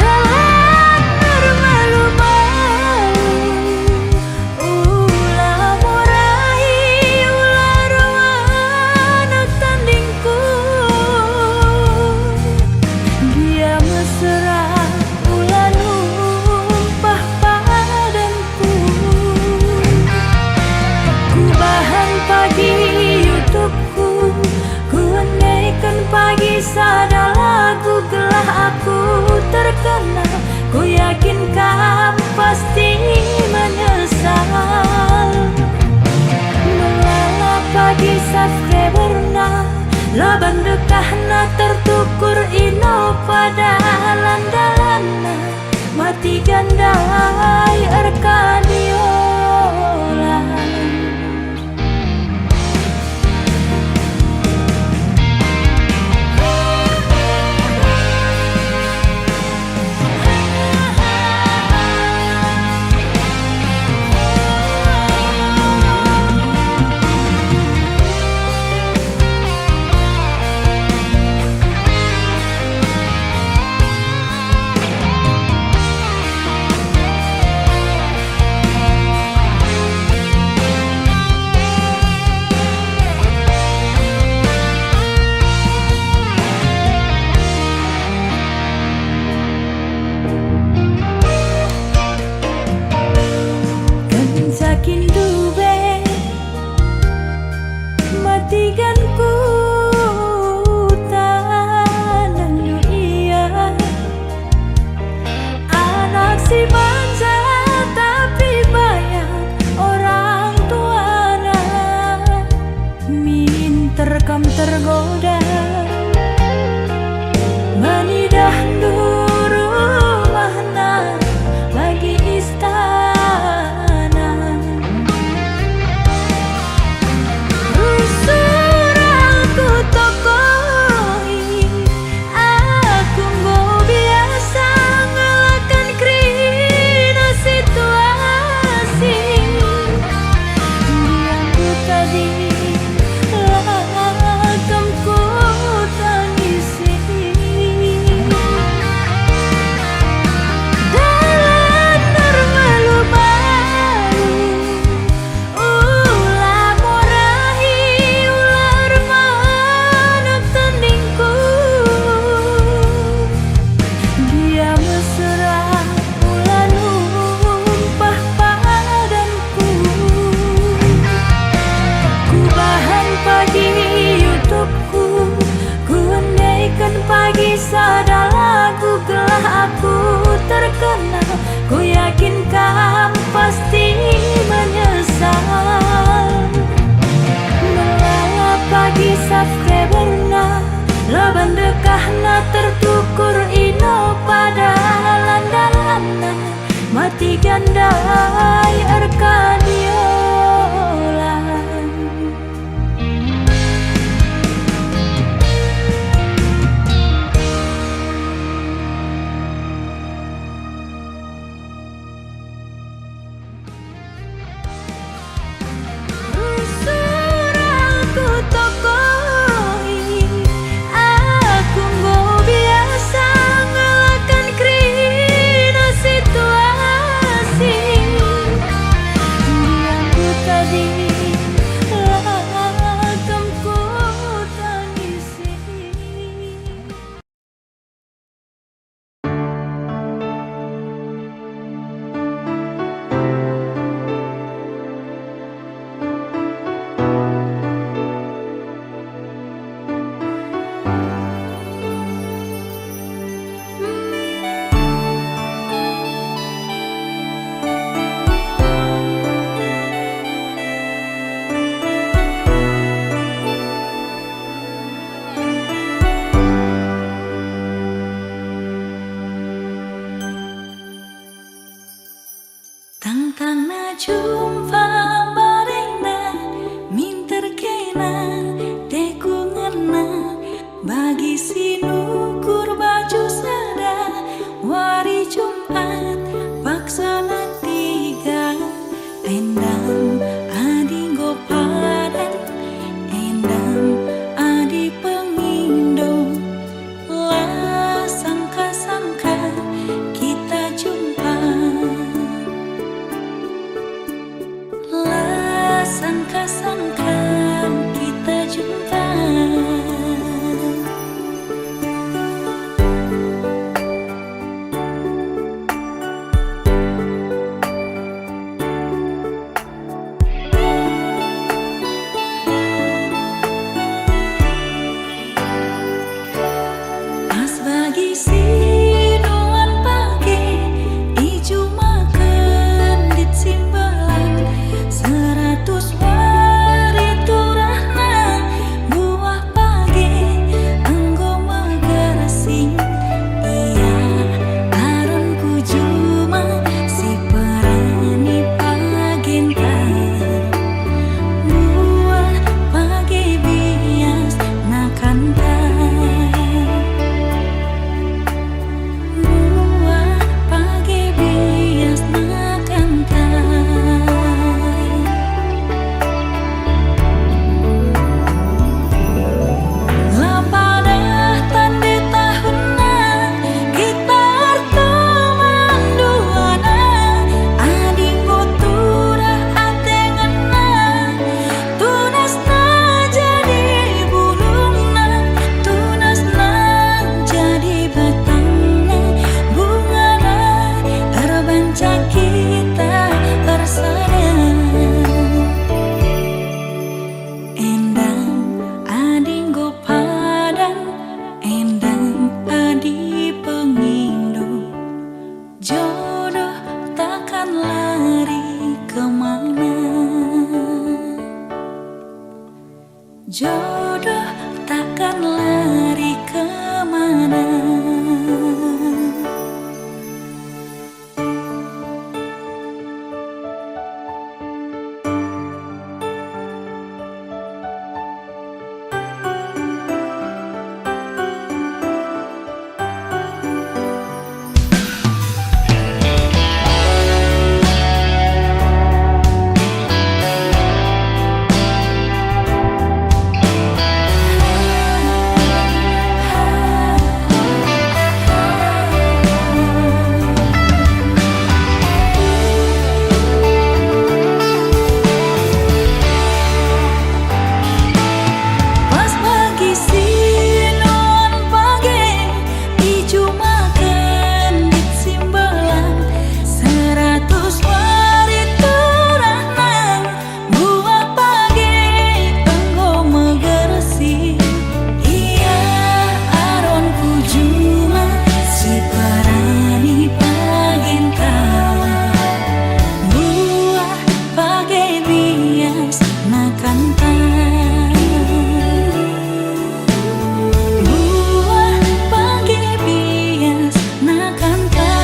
Dalan ermalu-malu, ula morahi, ula ruanak tandingku. Gia mesera, ula numpah padanku. Kubahan pagi YouTube-ku, kuendeken pagi sada lagu gelah aku terkenal. Kuyakin kam pasti menyesal. Melala pagi subscriberna, laban dekahna tertukur ino pada dalan-dalanna. Mati gandai erkadiola. Kenca kin dube matigan ku tanangndu ia. Anak si manja tapi bayat orang tuana, minter kam tergoda. Mani dahndu rumahna bagi istana. Rusur aku tokoi, aku enggo biasa ngelaken kerina situasi. Biangku tadi la kam kutangisi. Dalan ermalu-malu, ula morahi, ula ermanap tandingku. Gia mesera, ula numpah padanku. Kubahan pagi YouTube-ku, kuendeken pagi sada lagu gelah aku terkenal. Kuyakin kam pasti menyesal. Melala pagi subscriberna, laban dekahna tertukur ino pada dalan-dalanna. Mati gandai erkadiola. Rusur aku tokoi, Jumpa mbarenda, minter kena, tekungenna, bagi si nukur baju sada, wari Jumat, paksana tiga, endang adi enggo padan, endang adi pengindo. La sangka-sangka kita jumpa. La sangka-sangka kita jumpa. Pas bagi si nuan page, ijumaken lit simbelang, seratus wari turahna, buah page enggo megersing. Ia Aron ku juma si perani pagenta. Buah page bias nakanta. Buah page bias nakanta. La padah tande tahunna kita erteman duana, adi enggo turah ate ngena, tunasna jadi bulungna, tunasna jadi batangna, bungana erbanca kita ersada. Endang adi enggo padan, endang adi pengindo, jodoh takkan lari kemana. Jodoh takkan lari kemana. Pas bagi si nuan page, ijumaken lit simbelang, seratus wari turahna, buah page enggo megersing. Ia Aron ku juma si perani pagenta, buah page bias nakanta. Buah page bias nakanta.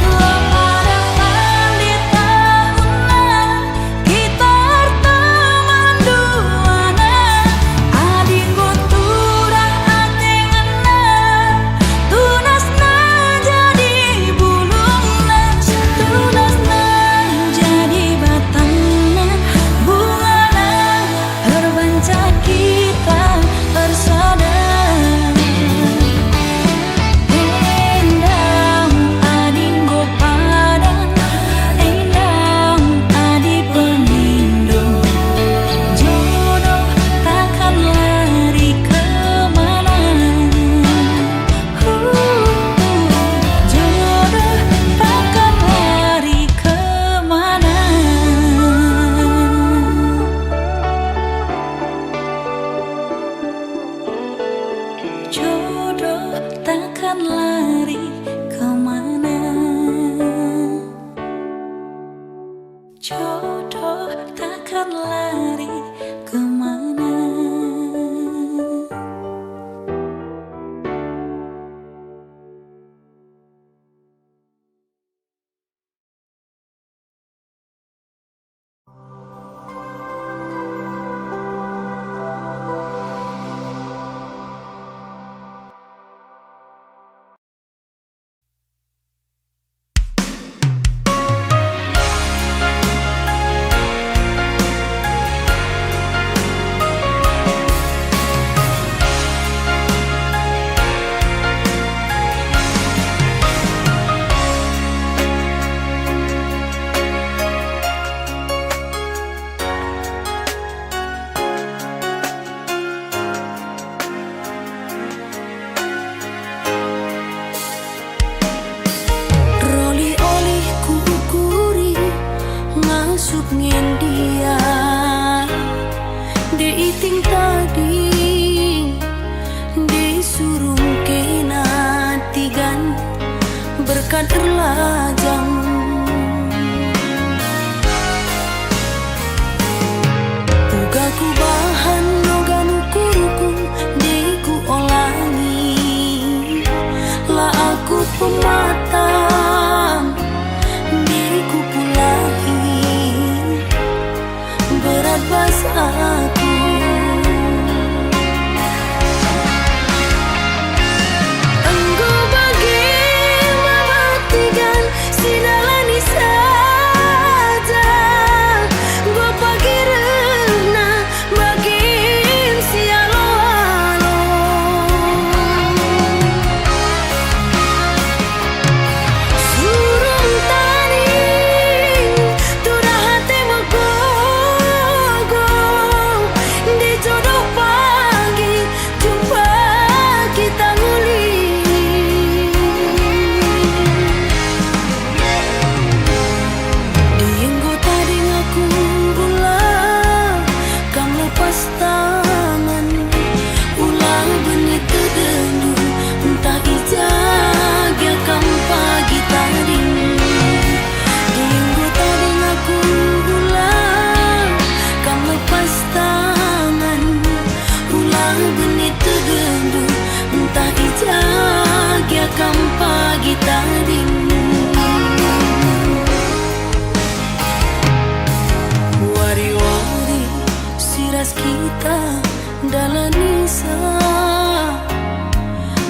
La pada lit tahunna kita erteman duana, adi enggo turah ate ngena, tunasna jadi bulungna, tunasna jadi batangna, bungana erbanca kita ersada. Endang adi enggo padan, endang adi pengindo, jodoh takkan lari kemana. Jodoh takkan lari kemana. Jodoh takkan lari kemana. Jodoh takkan lari kemana. bas aku. Enggo bage maba tigan si dalani saja, enggo pagi rehna bagim si alo-alo. Surung tading, turah ate megogo, ndi jodoh pagi jumpa kita nguli. Dienggo tading aku ula kam lepas tangan, ula beni tedendu, ntah i ja gia kam pagi tading. Dienggo tading aku ula kam lepas tangan, ula beni tedendu, ntah i ja gia kam pagi tading. Wari-wari si ras kita dalanisa,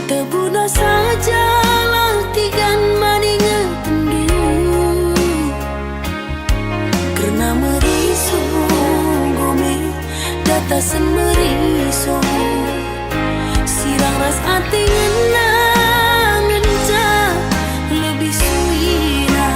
tebuna sajalah tigan man ingetenndu. Kerna meriso enggo me datasen meriso, sirang ras ate ngena ngenca lebih suina.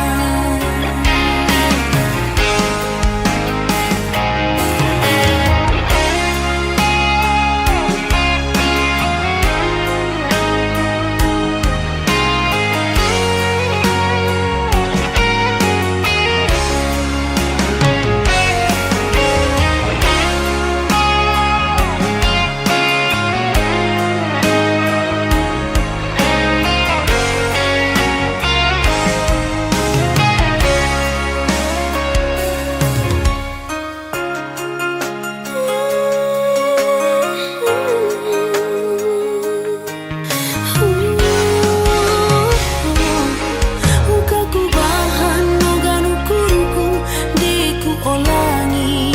Uga kubahan nogan ukurku, nde kuolangi.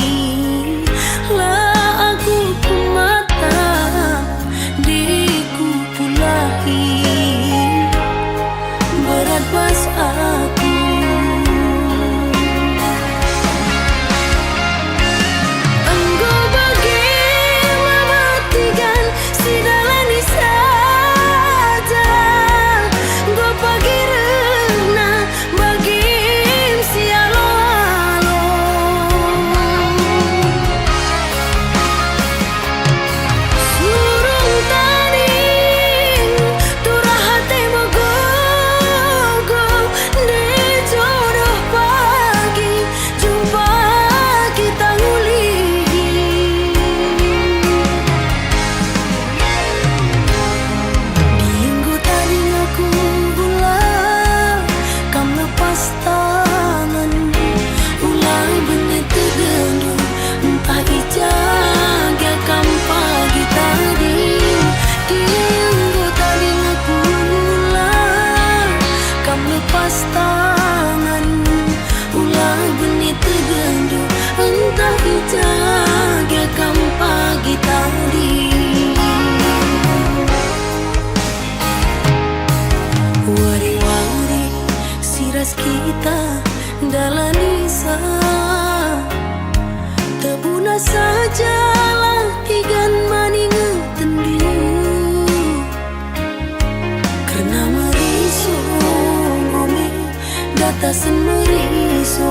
La aku kumata, nde kupulahi. Berat bas aku. Enggo bage maba tigan si dalani saja, enggo pagi rehna bagim si alo-alo. Surung tading, turah ate megogo, nde jodoh pagi jumpa kita nguli. Dienggo tading aku ula kam lepas tangan, ula bene tedendu, ntah i ja gia kam pagi tading. Dienggo tading aku ula kam lepas tangan, ula bene tedendu, ntah i ja gia kam pagi tading. Wari-wari si ras kita dalanisa, tebuna sajalah tigan man ingetenndu. Kerna meriso enggo me datasen meriso,